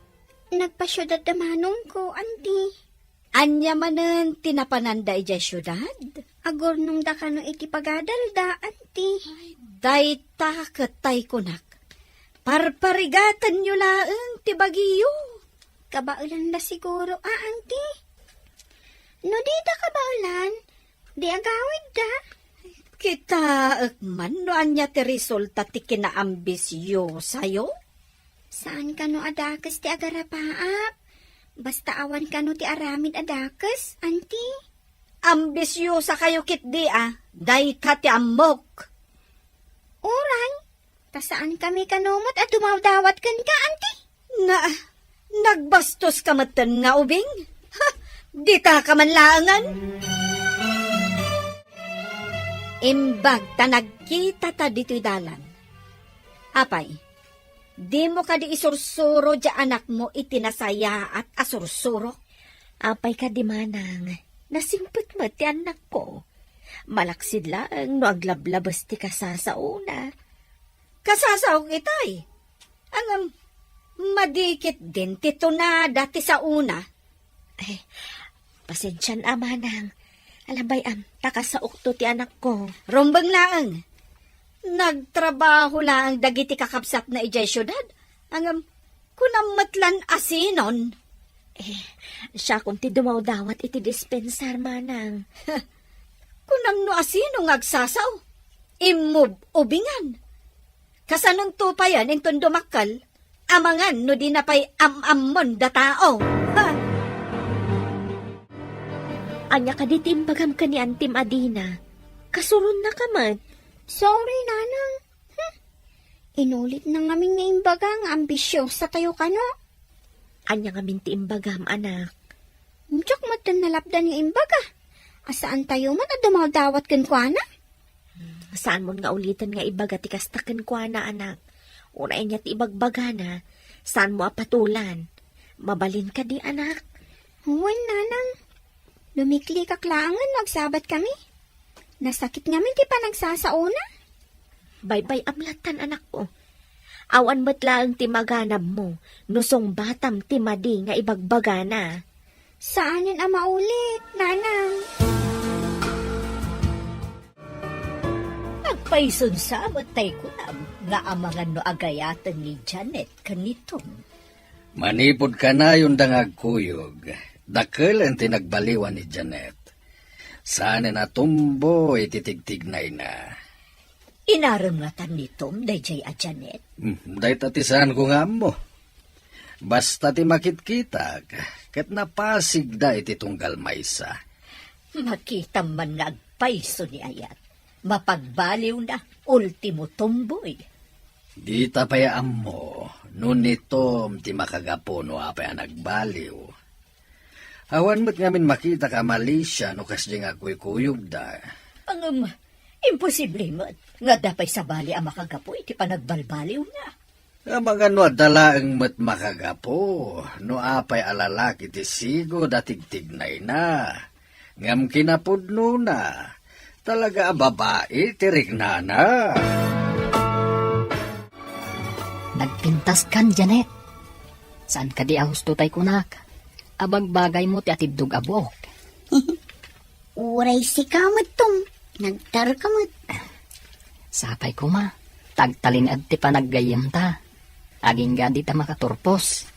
Nagpasiudad da manongko, anti. Ania manen ti napananda idiay siudad? Agurnongda kano iti pagadalda, anti. Ay, dayta ket tay kunak. Parparigatenyo laeng ti bagiyo. Kabaelan la siguro, a, anti. No dida kabaelan, di agawidda. Kitaek man no ania ti resulta ti kinaambisyosayo. Saan kano a dakes ti agarapaap. Basta awan kano ti aramid a dakes, anti. Ambisyosakayo ketdi a, dayta ti ammok. Uray, ta saankami kano met a dumawdawat kenka, anti? Na, nagbastoska metten nga ubing? Ha, ditaka man laengen? Imbag ta nagkitata ditoy dalan. Apay, dimo kadi isursuro diay anakmo iti nasayaat a sursurok? Apay kadi, manang, nasingpet met ti annakko. Malaksid laeng no aglablabes ti kasasaona. Kasasaok itay. Ngem, madi ketdin ti tunada ti saona. Eh, pasensian a, manang. Alabay am, ta kasaokto ti anakko. Rumbeng laeng. Nagtrabaho laeng dagiti kakabsatna idiay siudad. Ngem, kunam met lan a sinon. Eh, siakon ti dumawdawat iti dispensar, manang. Kunam no a sino nga agsasao. Immub-ubingan. Kasanonto payen inton dumakkel, amangan no dina pay am-ammon da tao. Ha? Ania kadi ti imbagam ken ni Antim a dina? Kasuronnaka met. Sorry, Nanang. Hmm. Inulitna ngamin nga imbaga nga ambisyosatayo kano. Ania ngamin ti imbagam, anak? Diak met nalapdan nga imbaga a saantayo met a dumawdawat kenkuana. Hmm, saanmon nga uliten nga ibaga ti kasta kenkuana, anak. Uray ania ti ibagbagana, saanmo a patolan. Mabalin kadi, anak? Wen, Nanang. Lumiklikak laengen no agsabatkami. Nasakit ngamin ti panagsasaona. Baybay-am lattan, anakko. Awan met laeng ti maganabmo no sungbatam ti madi nga ibagbagana. Saanen a maulit, Nanang. Agpayson sa met tay kunam nga amangan no agayaten ni Janet ken ni Tom. Manipud kanayonda nga agkuyog, dakkel ti nagbaliwan ni Janet. Saanen a tumboy ti tigtignayna. Inarem ngatan ni Tom daydiay a Janet? Hmm, dayta ti saanko nga ammo. Basta ti makitkitak, ket napasigda iti tunggal maysa. Makitam man nga agpayso ni ayat. Mapagbaliwna, ultimo tumboy. Dita pay ammo no ni Tom ti makagapu no apay a nagbaliw. Awan met ngamin makitak a malisia no kasdi nga agkuykuyogda. Ngem, imposible met nga adda pay sabali a makagapu iti panagbalbaliwna. Amangan no adda laeng met makagapu no apay a lalaki ti sigud a tigtignayna. Ngem kinapudnona, talaga a babai ti riknana. Nagpintaskan, Janet. Saan kadi a husto tay kunak? Abagbagaymo ti atiddog a buok. Uray sika met, Tom. Nagtarka met. Sapay koma. Tagtalinaed ti panaggayyemta. Agingga dita makaturpos.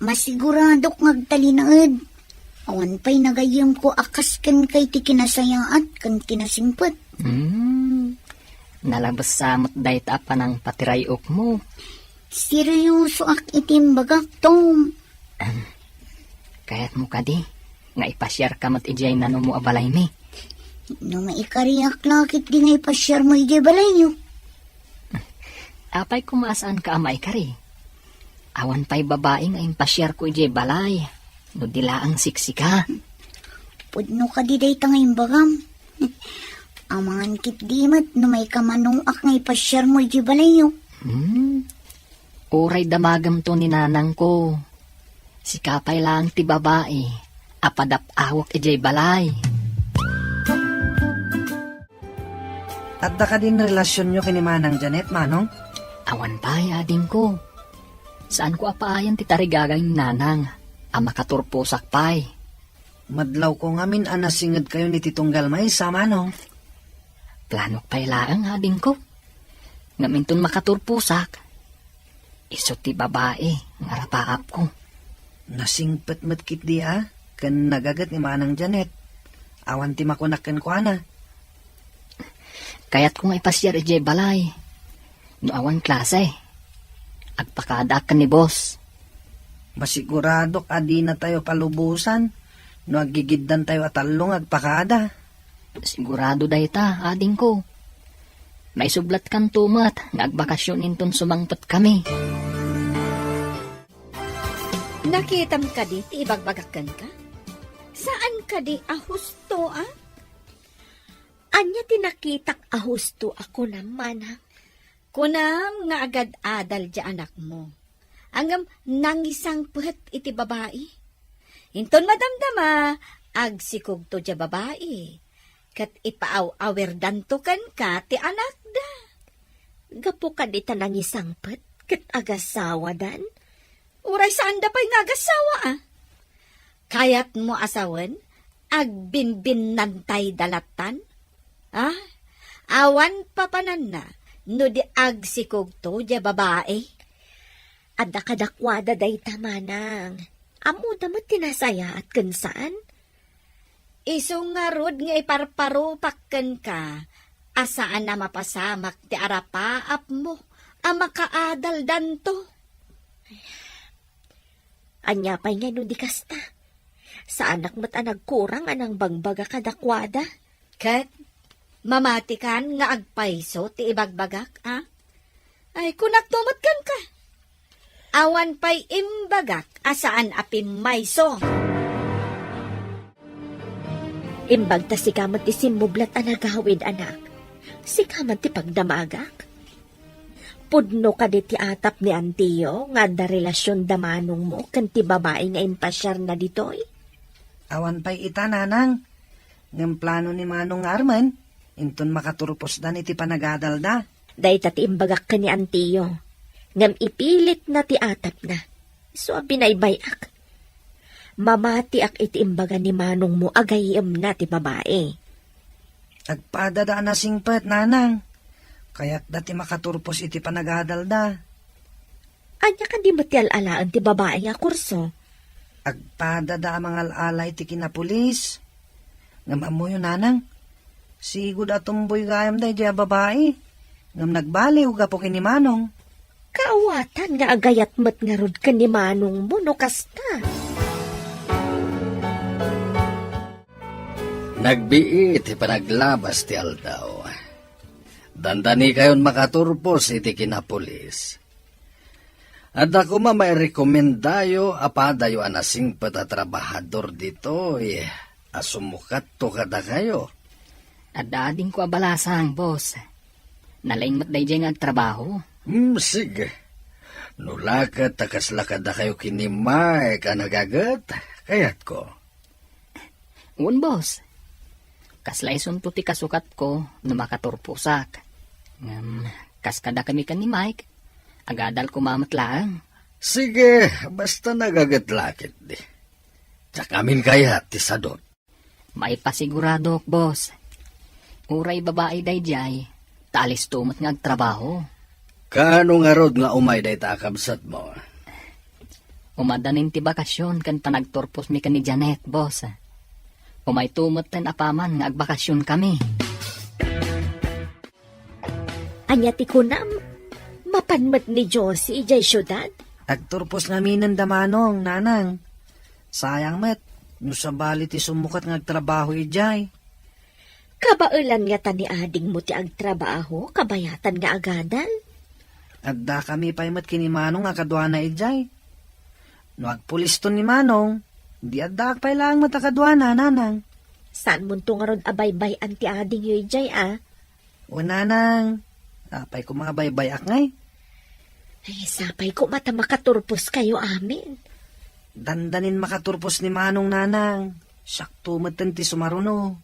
Masiguradok nga agtalinaed. Awan pay nagayyemko a kas kenka iti kinasayaat ken kinasingpet. Hmm. Nalabes sa met dayta a panangpatiray-okmo. Seriosoak iti imbagak, Tom. Ahem. Kayatmo kadi nga ipasiarka met idiay nanumo a balaymi? No maikariak la ketdi nga ipasiarmo idiay balayyo. Apay koma a saanka a maikari? Awan pay babai nga impasiarko idiay balay no di laeng siksika. Pudno kadi dayta nga imbagam. Amangan ketdi met no maikamanuak nga ipasiarmo idiay balayyo. Hmm. Uray damagemto ni nanangko. Sika pay laeng ti babai a padap-awek idiay balay. Adda kadin relasionyo ken ni Manang Janet, Manong? Awan pay, adingko. Saanko a paayen ti tarigagay ni Nanang a makaturposak pay. Madlawko ngamin a nasingedkayon iti tunggal maysa, Manong. Planok pay laeng, adingko. Ngem inton makaturposak, isu ti babai nga arapaapko. Nasingpet met ketdi a ken nagaget ni Manang Janet. Awan ti makunak kenkuana. Kayatko nga ipasiar idiay balay. No awan klase, agpakadaak ken ni boss. Masiguradok a dinatayo palubosan no aggigiddantayo a tallo nga agpakada. Sigurado dayta, adingko. Maisublatkanto met nga agbakasyon inton sumangpetkami. Nakitam kadi ti ibagbagak kenka? Saan kadi a husto, a? Ania ti nakitak a husto a kunam, Manang? Kunam nga agad-adal diay anakmo. Ngem nangisangpet iti babai. Inton madamdama, agsikogto diay babai, ket ipaaw-awirdanto kenka ti anakda. Gapu kadi ta nangisangpet ket agasawadan? Uray saanda pay nga agasawa, a? Kayatmo a sawen, agbinbinnantayda lattan? A? Awan papananna no di agsikogto diay babai. Adda kadakuada dayta, Manang. Ammoda met ti nasayaat ken saan. Isu ngarud nga iparparupak kenka a saan a mapasamak ti arapaapmo a makaadaldanto. Ania pay ngay no di kasta? Saanak met a nagkurang a nangbagbaga kadakuada. Ket mamatikan nga agpayso ti ibagbagak, a? Ay, kunakto met kenka. Awan pay imbagak a saan a pimmayso. Imbag ta sika met ti simmublat a nagawid, anak. Sika met ti pagdamagak. Pudno kadi ti atap ni Antio nga adda relasion da manongmo ken ti babai nga impasiarna ditoy? Awan pay ita, Nanang. Ngem plano ni Manong nga armen, inton makaturposdan iti panagadalda. Dayta ti imbagak ken ni Antio, ngem ipilitna ti atapna. Isu a binaybay-ak. Mamatiak iti imbaga ni manongmo a gayyemna ti babai. Agpadada a nasingpet, Nanang. Kayatda ti makaturpos iti panagadalda. Ania kadi met ti al-alaen ti babai nga kurso? Agpadada a mangal-ala iti kinapulis. Ngem ammoyo, Nanang, sigud a tumboy gayam daydiay a babai. Ngem nagbaliw gapu ken ni Manong. Kaawatan nga agayat met ngarud ken ni manongmo no kasta. Nagbiit ti panaglabas ti aldaw. Dandanikayon makaturpos iti kinapulis. Adda koma mairekomendayo a padayo a nasingpet a trabahador ditoy a sumukatto kadakayo. Adda adingko a balasang, boss. Nalaing met daydiay nga agtrabaho. Hmm, sige. No la ket ta kasla kadakayo ken ni Mike a nagaget, kayatko. Wen, boss. Kasla isunto ti kasukatko no makaturposak. Ngem, kas kadakami ken ni Mike, agadal koma met laeng. Sige, basta nagaget la ketdi. Diak amin kayat ti sadot. Maipasiguradok, boss. Uray babai daydiay, ta alisto met nga agtrabaho. Kaano ngarud nga umay dayta a kabsatmo? Umadanin ti bakasyon ken panagturposmi ken ni Janet, boss. Umayto metten apaman nga agbakasyonkami. Ania ti kunam? Mapan met ni Josie idiay siudad? Agturpos ngaminen da Manong, Nanang. Sayang met, no sabali ti sumukat nga agtrabaho idiay. Kabaelan ngata ni adingmo ti agtrabaho, kabayatan nga agadal? Addakami pay met ken ni Manong a kaduana idiay. No agpuliston ni Manong, di addaak pay laeng met a kaduana, Nanang. Saanmonto ngarud a baybay-an ti adingyo idiay, a? Wen, Nanang. Apay koma a baybay-ak ngay? Ay, sapay koma ta makaturposkayo amin. Dandanin makaturpos ni Manong, Nanang. Siakto metten ti sumaruno.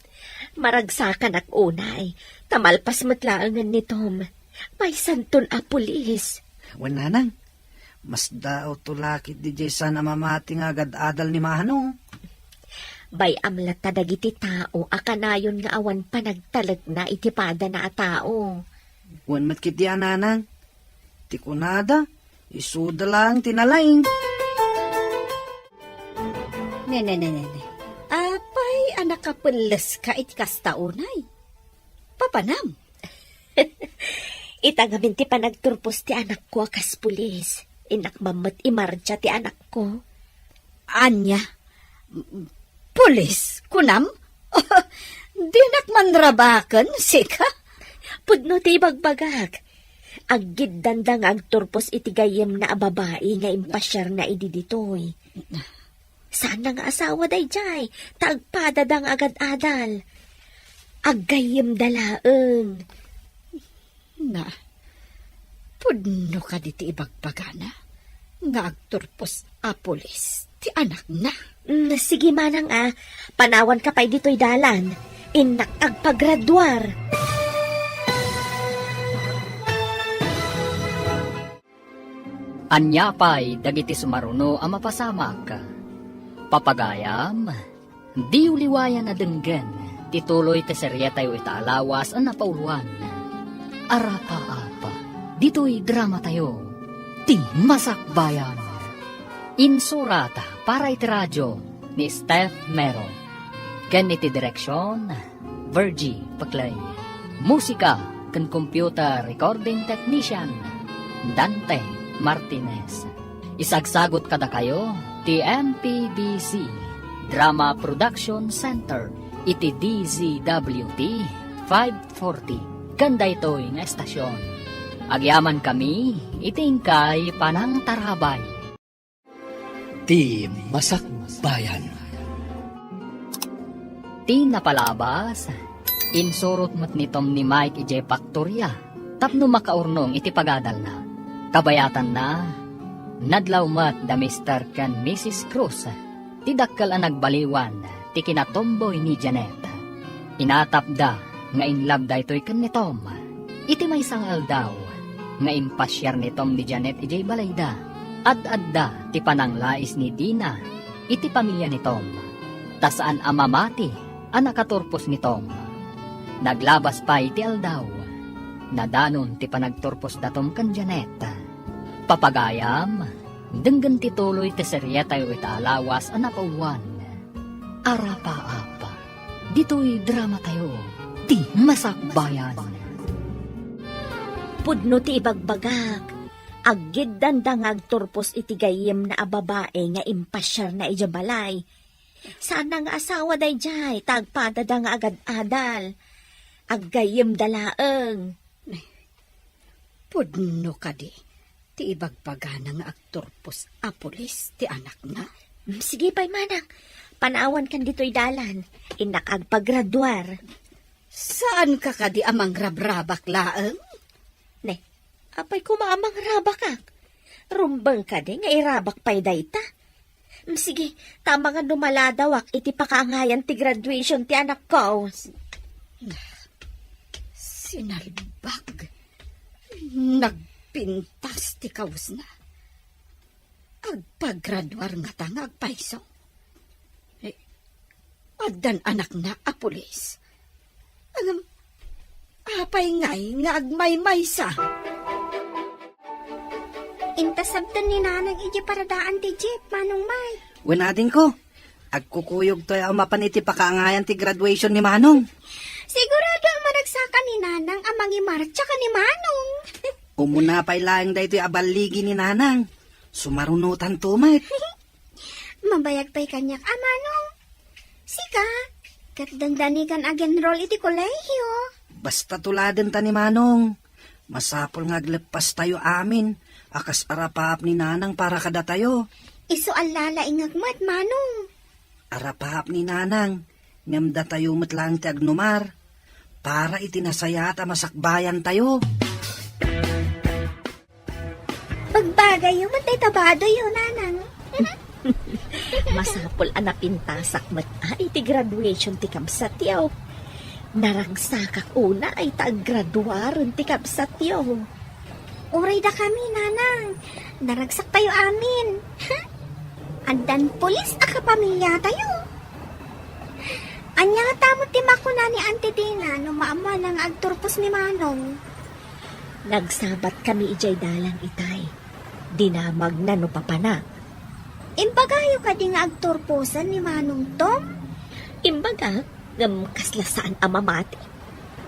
Maragsakanak unay, ta malpas met laengen ni Tom. Maysanton a pulis. Wen, Nanang. Masdaawto la ketdi diay saan a mamati nga agad-adal ni Manong. Bay-am latta dagiti tao a kanayon nga awan panagtalekna iti padana a tao. Wen met ketdi a, Nanang. Ti kunada, isuda laeng ti nalaing. Ne, ne, ne, ne, ne. Apay a nakapelleska iti kasta unay? Papanam? Ita ngamin ti panagturpos ti anakko a kas pulis. Innak mammet imardia ti anakko. Ania? Pulis, kunam? Dinak manrabaken, sika? Pudno ti ibagbagak. Aggiddanda nga agturpos iti gayyemna a babai nga impasiarna idi ditoy. Saanna nga asawa daydiay, ta agpadada nga agad-adal. Aggayyemda laeng. Na, pudno kadi ti ibagbagana nga agturpos a pulis ti anakna? Mm, sige manang a, panawanka pay ditoy dalan. Innak agpagraduar. Ania pay dagiti sumaruno a mapasamak? Papagayam, diyo liwayan a denggen ti tuloy ti serietayo ita a lawas a napauluan. Arapaap, ditoy dramatayo, Ti Masakbayan. Insurat para iti radio ni Steph Mero, ken iti direksion, Virgie Paclay. Musika ken computer recording technician, Dante Martinez. Isagsagut kadakayo ti M P B C Drama Production Center iti D Z W T five forty ken daytoy nga estasion. Agyamankami iti inkay panangtarabay. Ti Masakbayan. Ti napalabas, insurot met ni Tom ni Mike idiay paktoria tapno makaurnong iti pagadalna. Kabayatanna, nadlaw met da Mister ken Missus Cruz, ti dakkel a nagbaliwan ti kinatomboy ni Janet. Inatapda nga inlab daytoy ken ni Tom. Iti maysa nga aldaw nga impasiar ni Tom ni Janet idiay balayda, ad-adda ti pananglais ni Dina iti pamilia ni Tom, ta saan a mamati a nakaturpos ni Tom. Naglabas pay ti aldaw. Nadanon ti panagturpos da Tom ken Janet. Papagayam, denggen ti tuloy ti serietayo ita a lawas a napauluan. Arapaap. Ditoy dramatayo, Ti Masakbayan. Pudno ti ibagbagak, aggiddanda nga agturpos iti gayyemna a babai nga impasiarna idiay balay. Saanna nga asawa daydiay, ta agpadada nga agad-adal. Aggayyemda laeng. Pudno kadi ti ibagbagana nga agturpos a pulis ti anakna? Mm, sige pay manang, panawankan ditoy dalan. Innak agpagraduar. Saanka kadi a mangrabrabak laeng? Ne, apay koma a mangrabakak? Rumbeng kadi nga irabak pay dayta? Mm, sige, ta amangan no maladawak iti pakaangayan ti graduation ti anakko. Sinalbag. Nagpintas ti kawesna. Agpagraduar ngata nga agpayso. Eh, addan anakna a pulis. Ngem, Apay ngay nga agmaymaysa? Intasabtan ni Nanang iti paradaan ti jeep, Manong Mike. Wen, adingko, agkukuyogtoy a mapan iti pakaangayan ti graduation ni Manong. Sigurado a managsaka ni Nanang a mangimartsa ken ni Manong. Umuna pay laeng daytoy a balligi ni Nanang. Sumarunotanto met. Mabayag pay kaniak a, Manong. Sika, ket dandani kan ag-enroll iti kolehiyo. Basta tuladenta ni Manong. Masapul nga agleppastayo amin a kas arapaap ni Nanang para kadatayo. Isu a lalaingek met, Manong. Arapaap ni Nanang, ngem datayo met laeng ti agnumar para iti nasayaat a masakbayantayo. Bagbagayyo met dayta badoyyo, Nanang. Masapul a napintasak met a iti graduation ti kabsatyo. Naragsakak unay ta aggraduaren ti kabsatyo. Uray dakami, Nanang. Naragsaktayo amin. Addan pulis a kapamiliatayo. Ania ngata met ti makuna ni Auntie Dina no maammoanna nga agturpos ni Manong? Nagsabatkami idiay dalan itay. Dinamagna no papanak. Imbagayo kadi nga agturposan ni Manong Tom? Imbagak, ngem kasla saan a mamati.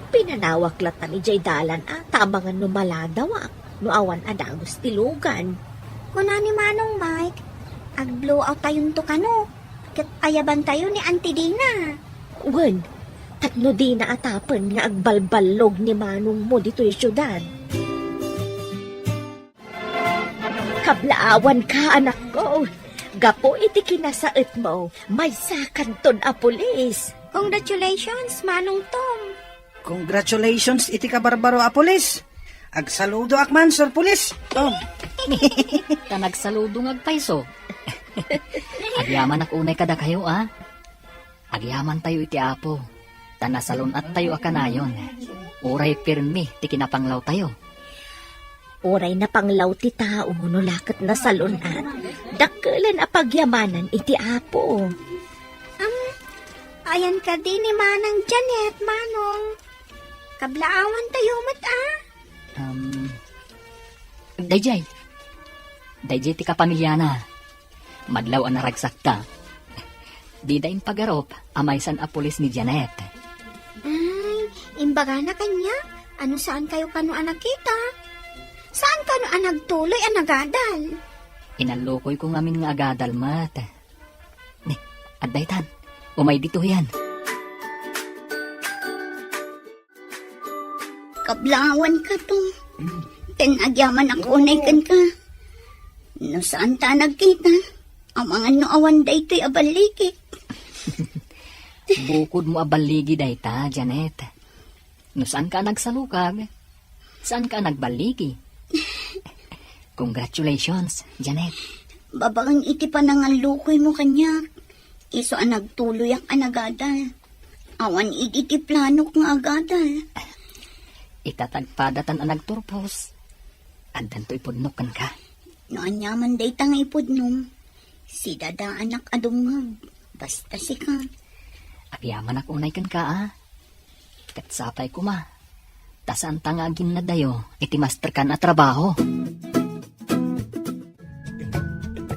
Pinanawak latta idiay dalan a tabangan no maladawak, no awan a dagus ti lugan. Kuna ni Manong Mike, ag-blowout tayonto kano, ket ayabantayo ni Auntie Dina. Wen, tapno dina atapen nga agbalballog ni manongmo ditoy siudad. Kablaawanka, anakko. Gapu iti kinasaetmo, maysakanton a pulis. Congratulations, Manong Tom. Congratulations iti kabarbaro a pulis. Agsaludoak man, Sir Pulis. Tom. Ta nagsaludo nga agpayso. Agyamanak unay kadakayo, a. Agyamantayo iti Apo, ta nasalun-attayo a kanayon. Uray pirmi ti kinapanglawtayo. Uray napanglaw ti tao no la ket nasalun-at, dakkelen a pagyamanan iti Apo. Am, ayan kadi ni Manang Janet, Manong? Kablaawantayo met, a? Um, dayjay. Dayjay ti kapamiliana. Madlaw a naragsakta. Dida impagarup a maysan a pulis ni Janet. Ay, imbagana kaniak, a no saan kayo kano a nakita? Saan kano a nagtuloy a nagadal? Inallukoyko ngamin nga agadal met. Ni, adda itan. Umay ditoyen. Kablaawanka, Tom. Ken agyamanak unay kenka. No saan ta nagkita, amangan no awan daytoy a balligi. Bukodmo a balligi dayta, Janet. No saanka a nagsalukag, saanka a nagballigi. Congratulations, Janet. Babaen iti panangallukoymo kaniak, isu a nagtuloyak a nagadal. Awan idi ti planok nga agadal. Ita ta agpadatan a nagturpos, addanto ipudnok kenka. No aniaman dayta nga ipudnom, sidadaanak a dumngeg. Basta sika. Agyamanak unay kenka, a. Ket sapay koma, ta saanta nga aginnadayo iti masterkan a trabaho.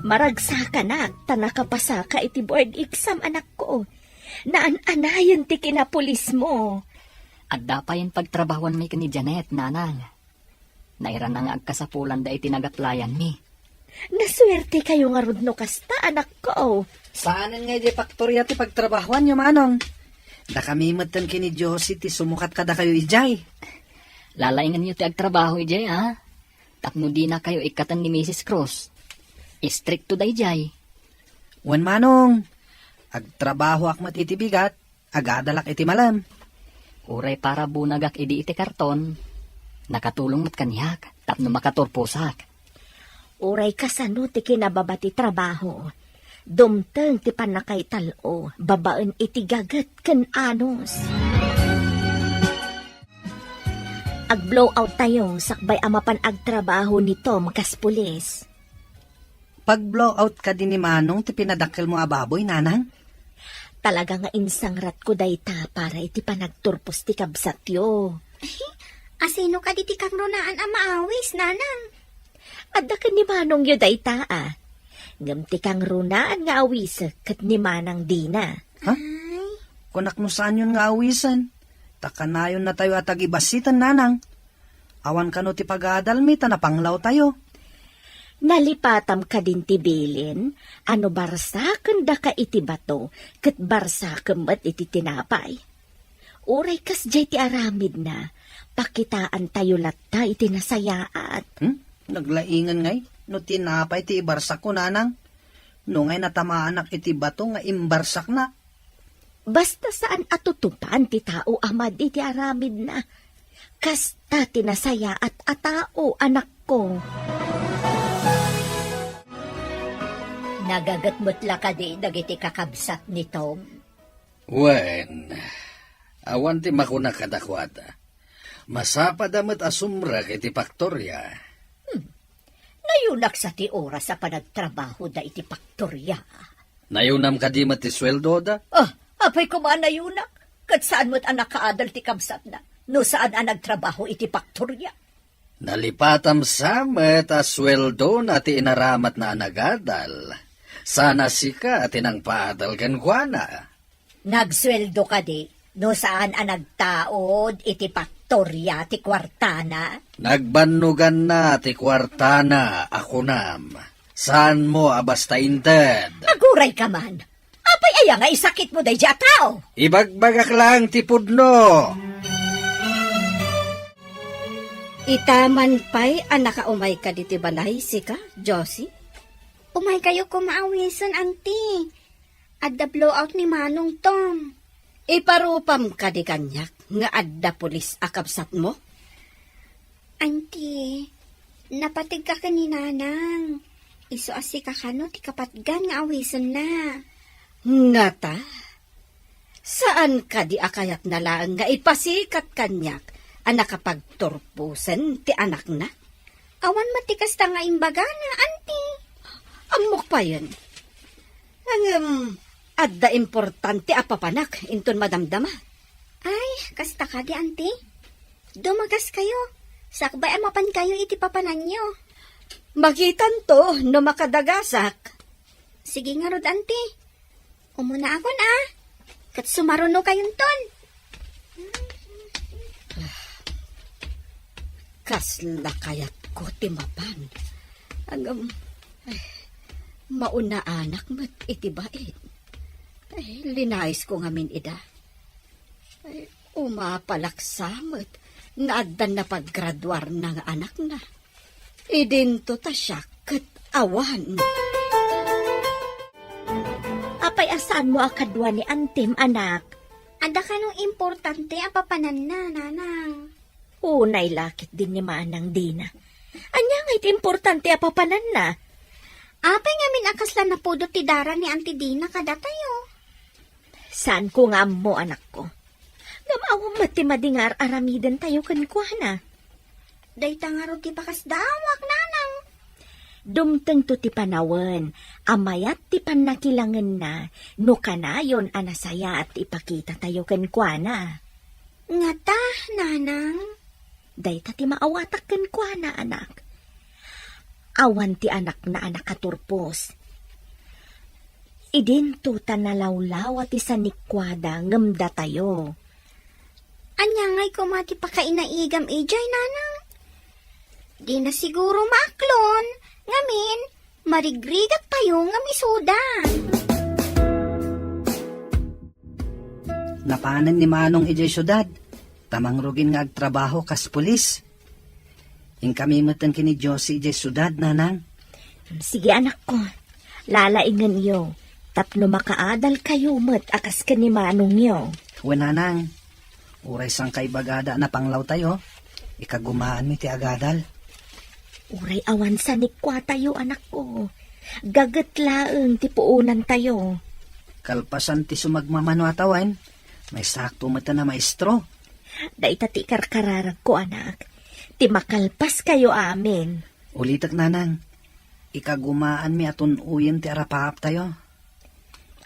Maragsakanak ta nakapasaka iti board exam, anakko. Naan-anayen ti kinapulismo. Adda payen pagtrabahuanmi ken ni Janet, nanang. Nairana nga agkasapulan daydi nagaplayanmi. Nasuertekayo ngarud no kasta, anakko. Saanen nga idiay faktoria ti pagtrabahuanyo, manong. Dakami metten ken ni Josie ti sumukat kadakayo idiay. Lalaingenyo ti agtrabaho idiay, a? Tapno dinakayo ikkaten ni Misis Cruz. Istrikto daydiay. Wen, manong. Agtrabahoak met iti bigat. Agadalak iti malem. Uray para bunagak idi iti karton, nakatulong met kaniak tapno makaturposak. Uray kasano ti kinababa ti trabaho, dumteng ti pannakaital-o babaen iti gaget ken anus. Ag-blowout tayo sakbay a mapan agtrabaho ni Tom kas pulis. Pag-blowout kadi ni Manong ti pinadakkelmo a baboy, nanang? Talaga nga insangratko dayta para iti panagturpos ti kabsatyo. Asino kadi ti kangrunaan a maawis, nanang? Adda ken ni manongyo dayta, a. Ngem ti kangrunaan nga awisek ket ni Manang Dina. Ha? Ay. Kunak no saanyon nga awisen. Ta kanayonnatayo a tagibassiten, nanang. Awan kano ti pagadalmi ta napanglawtayo. Nalipatam kadin ti bilin a no barsakendaka iti bato, ket barsakem met iti tinapay. Uray kasdiay ti aramidna, pakitaantayo latta iti nasayaat. Hmm? Naglaingan ngay no tinapay ti ibarsakko, nanang. No ngay natamaanak iti bato nga imbarsakna. Basta saan a tutupan ti tao a madi ti aramidna. Kasta ti nasayaat a tao, anakko. Nagaget met la kadi dagiti kakabsat ni Tom? Wen, awan ti makuna kadakuada. Masapada met a sumrek iti paktoria. Hmm. Nayunak sa ti oras a panagtrabahoda iti paktoria. Nayunam kadi met ti sueldoda? Ah, apay koma a nayunak? Ket saan met a nakaadal ti kabsatna no saan a nagtrabaho iti paktoria. Nalipatam sa met a sueldona ti inaramatna a nagadal. Sana sika ti nangpaadal kenkuana. Nagsueldo kadi no saan a nagtaud iti paktoria ti kuartana? Nagbannoganna ti kuartana a kunam. Saanmo a basta inted? Aguray ka man. Apay aya nga isakitmo daydi a tao? Ibagbagak lang ti pudno. Ita man pay a nakaumayka diti balay, sika, Josie? Umaykayo koma awisen, Auntie. Adda blowout ni Manong Tom. Iparupam kadi kaniak nga adda pulis a kabsatmo? Auntie, napategka ken ni Nanang. Isu a sika kano ti kapatgan nga awisenna. Ngata? Saan kadi a kayatna laeng nga ipasikat kaniak a nakapagturposen ti anakna? Awan met ti kasta nga imbagana, Auntie. Ammok payen. Ngem, adda importante a papanak inton madamdama. Ay, kasta kadi, Auntie? Dumagaskayo. Sakbay a mapankayo iti papananyo. Makitanto no makadagasak. Sige ngarud, Auntie. Umunaakon, a. Ket sumarunokayonton. Kasla kayatko ti mapan. Ngem, eh, maunaanak met iti bain. Eh, linayisko ngamin ida. Eh, umapalak sa met nga addan napaggraduarna nga anakna. Idinto ta siak ket awan. Apay a saanmo a kadua ni Antem, anak? Adda kano importante a papananna, Nanang? Unay la ketdin ni Manang Dina. Ania ngay ti importante a papananna? Apay ngamin a kasla napudot ti dara ni Auntie Dina kadatayo? Saanko nga ammo, anakko. Ngem awan met ti madi nga ar-aramidentayo kenkuana. Dayta ngarud ti pakasdaawak, Nanang. Dumtengto ti panawen a mayat ti pannakilangenna no kanayon a nasayaat ti ipakitatayo kenkuana. Ngata, Nanang? Dayta ti maawatak kenkuana, anak. Awan ti anakna a nakaturpos. Idinto ta nalawlawa ti sanikuada ngem datayo. Ania ngay koma ti pakainaigam idiay, Nanang? Dina siguro maaklon, ngamin, marigrigat tayo ngem isuda. Napanen ni Manong idiay siudad, ta mangrugin nga agtrabaho kas pulis. Inkami metten ken ni Josie idiay siudad, Nanang. Sige, anakko. Lalaingenyo tapno makaadalkayo met a kas ken ni manongyo. Wen, Nanang. Uray sangka ibagada a napanglawtayo, ikagumaanmi ti agadal. Uray awan sanikuatayo, anakko. Gaget laeng ti puonantayo. Kalpasan ti sumagmamano a tawen, maysakto metten a maestro. Dayta ti ikarkararagko, anak. Ti makalpaskayo amin. Ulitek, Nanang. Ikagumaanmi a tun-oyen ti arapaaptayo.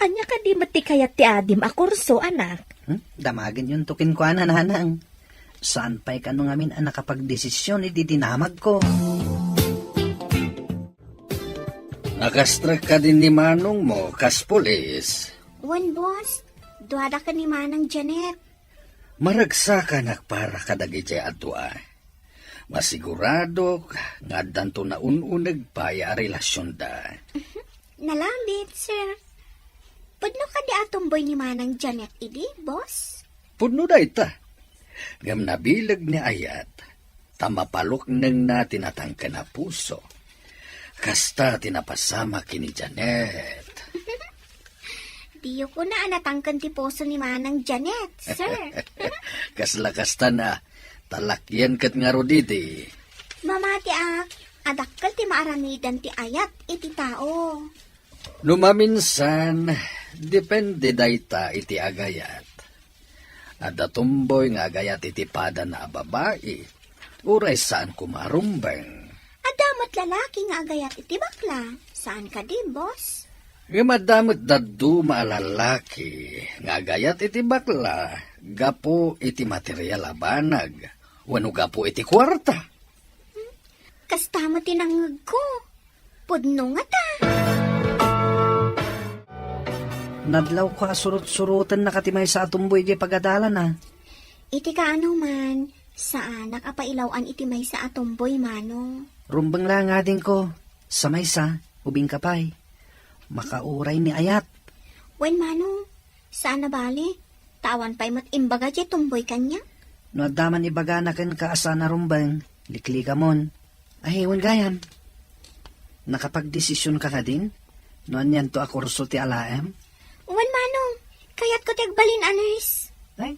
Ania kadi met ti kayat ti adim a kurso, anak? Hmm? Damagenyonto kenkuana, Nanang. Saan pay kano ngamin a nakapagdesisyon idi dinamagko? Nakastrek kadin ni manongmo kas pulis? Wen, boss. Duada ken ni Manang Janet. Maragsakanak para kadagiti a dua. Masiguradok nga addanto naun-uneg pay a relasionda. Nalabit, sir. Pudno kadi a tumboy ni Manang Janet idi, boss? Pudno dayta. Ngem nabileg ni Ayat ta mapaluknengna ti natangken a puso. Kasta ti napasamak ken ni Janet. Diyo kuna a natangken ti puso ni Manang Janet, sir. Kasla kasta na, talakian ket ngarud idi. Mamatiak, a dakkel ti maaramidan ti ayat iti tao. No maminsan, depende dayta iti agayat. Adda tumboy nga agayat iti padana a babai, uray saan koma a rumbeng. Adda met lalaki nga agayat iti bakla, saan kadi, boss? Ngem adda met dadduma a lalaki nga agayat iti bakla gapu iti material a banag wenno gapu iti kuarta. Kasta met ti nangngegko. Pudno ngata. Nadlawko a surot-surotennak ti maysa a tumboy idiay pagadalana. Iti kaano man, saanak a pailaw-an iti maysa a tumboy, Manong. Rumbeng la ngadinko, sa maysa, ubingka pay. Makauray ni Ayat. Wen, Manong, saan a bale, ta awan pay met imbaga diay tumboy kaniak. No adda man ibagana kenka a saan a rumbeng, likligamon. Ay, wen gayam, nakapagdesisionka kadin no anianto a kurso ti alaem? Wen, Manong, kayatko ti agbalin a nurse. Ay,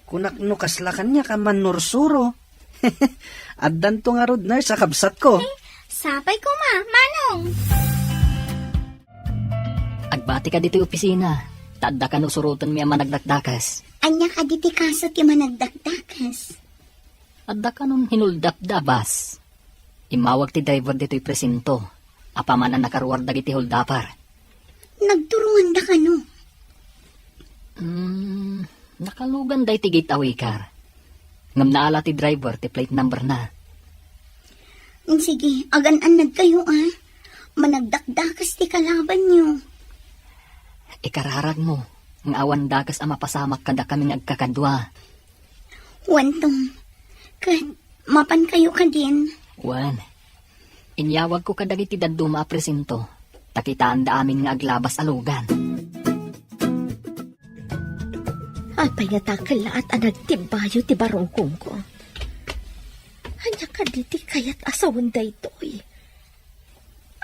kunak no kasla kaniak a mannursuro. Addanto ngarud nurse a kabsatko. Eh, sapay koma, Manong. Agbati ka ditoy opisina, ta adda kano surotenmi a managdakdakes. Ania kadi ti kaso ti managdakdakes? Adda kanon hinuldapda a bus. Immawag ti driver ditoy presinto. Apaman a nakaruar dagiti holdaper. Nagturonganda kano? Hmm, nakalugan dayta gate a wicker. Ngem naala ti driver ti plate number na. Sige, agan-annad kayo, a. Managdakdakes ti kalabanyo. Ikararagmo nga awan dakes a mapasamak kadakami nga agkakadua. Wen, Tom, ket mapan kayo kadin? Wen, inyawagko kadagiti dadduma a presinto, ta kitaanda amin nga aglabas a lugan. Apay nga dakkellaat a nagtibbayo ti barukongko? Ania kadi ti kayat a sawen daytoy?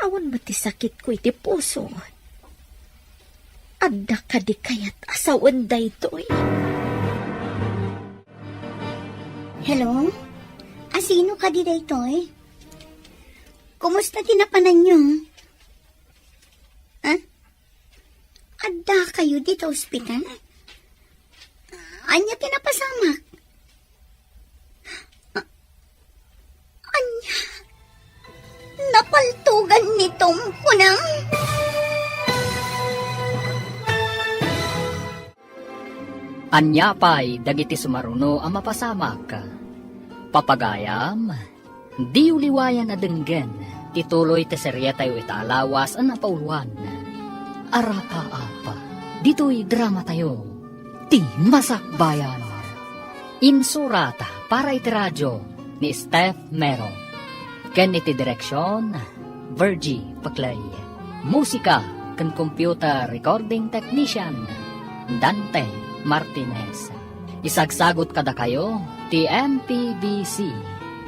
Awan met ti sakitko iti puso. Adda kadi kayat a sawen daytoy? Hello? Asino kadi daytoy? Kumusta ti napananyo? Ha? Adda kayo dita ospital? Ania ti napasamak? A-, ania? Napaltogan ni Tom kunam? Ania pay dagiti sumaruno a mapasamak? Papagayam, diyo liwayan a denggen ti tuloy ti serietayo ita a lawas a napauluan. Arapaap, ditoy dramatayo, Ti Masakbayan. Insurat para iti radio ni Steph Mero. Ken iti direksion, Virgie Paclay. Musika ken computer recording technician, Dante Martinez. Isagsagut kadakayo ti M P B C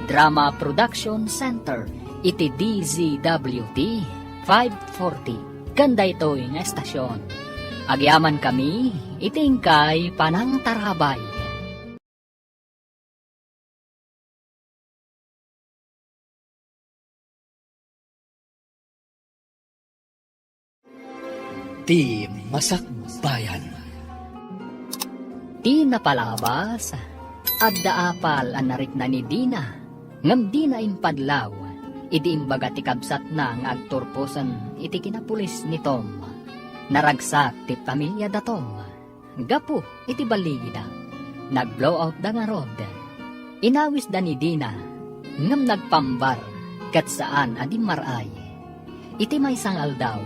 Drama Production Center iti D Z W T five forty ken daytoy nga estasion. Agyamankami iti inkay panangtarabay. Ti Masakbayan. Ti napalabas, adda apal a narikna ni Dina, ngem dina impadlaw idi imbaga ti kabsatna nga agturposen iti kinapulis ni Tom. Naragsak ti pamiliada Tom gapu iti balligida. Nag-blow out da ngarud. Inawisda ni Dina, ngem nagpambar ket saan a dimmar-ay. Iti maysa nga aldaw,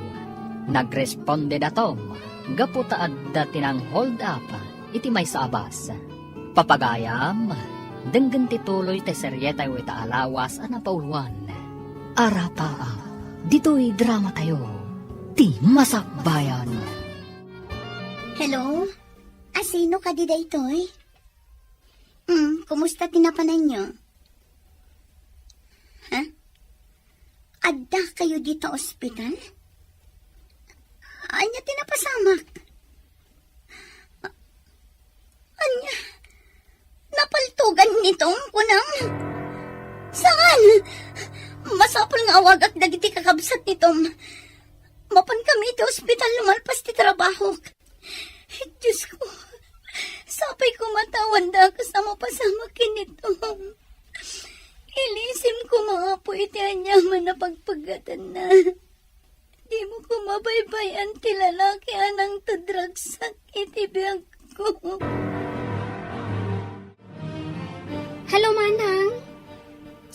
nagresponde da Tom gapu ta adda ti nang-hold up iti maysa a bus. Papagayam, denggen ti tuloy ti serietayo ita a lawas a napauluan. Arapaap, ditoy dramatayo, ti Masakbayan. Hello? Asino kadi daytoy? Hmm, kumusta ti napananyo? Ha? Adda kayo dita ospital? Anya ti napasamak? A-, anya? Napaltugan ni Tom, kunam? Saan? Masapul nga awagak dagiti kakabsat ni Tom. Mapan kami iti ospital no malpas ti trabahok. Diyos ko, sapay koma ta awan dakes a mapasamak ken ni Tom. Ilisim koma, Apo, iti aniaman a pagpaggatanna. Dimo koma baybay-an ti lalaki a nangtedragsak iti biagko. Hello, Manang.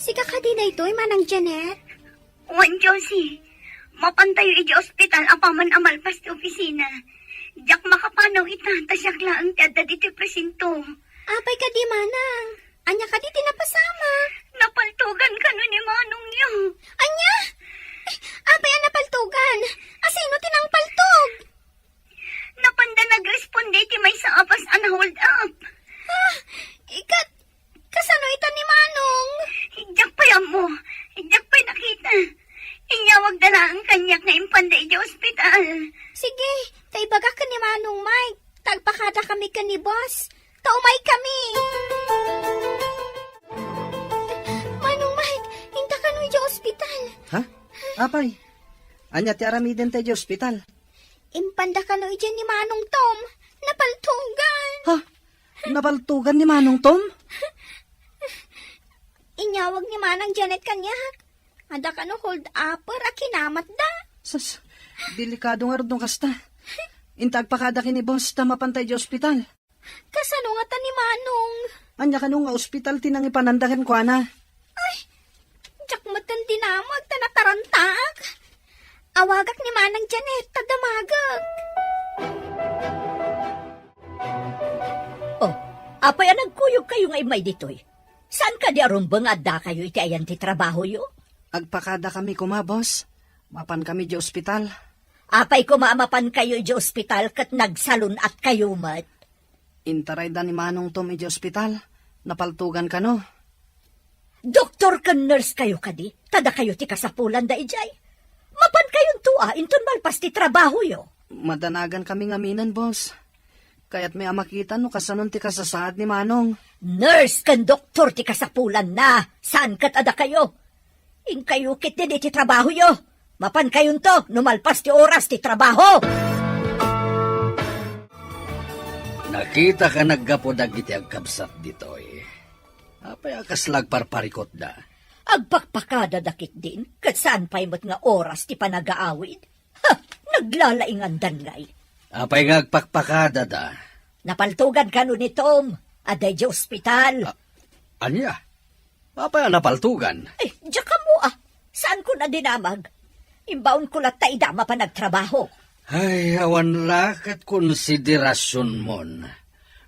Sika kadi daytoy, Manang Janet? Wen, Josie. Mapantayo idiay ospital apaman a malpas ti opisina. Diak makapanaw ita, ta siak laeng ti adda ditoy presinto. Apay kadi, Manang? Ania kadi ti napasamak? Napaltugan kano ni Manongyo. Ania? Eh, apay a napaltugan? Asino ti nangpaltog? Napanda nagresponde iti maysa a bus a na-hold up. Ah, ikat, kasano ita ni Manong? Diak pay ammo, diak pay nakita. Inyawagda laeng kaniak nga impanda idiay ospital. Sige, ta ibagak ken ni Manong Mike, ta agpakada kami ken ni boss. Ta umay kami. Manong Mike, inta kano idiay ospital? Ha? Apay, ania ti aramidenta idiay ospital? Impanda kano idiay ni Manong Tom. Napaltugan. Ha? Napaltugan ni Manong Tom? Inyawag ni Manang Janet kaniak. Adda kano hold-upper a kinamatda. Sus, delikado ngarud no kasta. Inta agpakada ken ni boss ta mapanta idiay ospital. Kasano ngata ni Manong? Ania kano nga ospital ti nangipananda kenkuana? Ay, diak met ken dinamag ta natarantak. Awagak ni Manang Janet ta damagek. Oh, apay a nagkuyogkayo nga immay ditoy? Saan kadi a rumbeng nga addakayo iti ayan ti trabahoyo? Agpakadakami koma, boss. Mapankami idiay ospital. Apay koma a mapankayo idiay ospital ket nagsalun-atkayo met? Intarayda ni Manong Tom idiay ospital. Napaltugan kano. Doktor ken nurse kayo kadi? Ta dakayo ti kasapulanda idiay. Mapankayonto a inton malpas ti trabahoyo. Madanagankami ngaminen, boss. Kayatmi a makita no kasano ti kasasaad ni Manong. Nurse ken doktor ti kasapulanna, saan ket a dakayo. Inkayo ketdin iti trabahoyo. Mapankayonto no malpas ti oras ti trabaho. Nakitaka naggapu dagiti agkabsat ditoy. Apay a kasla agparparikutda? Agpakpakadada ketdin, ket saan pay met nga oras ti panagaawid. Ha! Naglalaingandan ngay. Apay nga agpakpakadada? Napaltugan kano ni Tom. Adda idiay ospital. A-, ania? Apay a napaltugan? Eh, diak ammo a. Saanko a dinamag. Imbaonko latta ida mapan agtrabaho. Ay, awan la ket konsiderasionmon.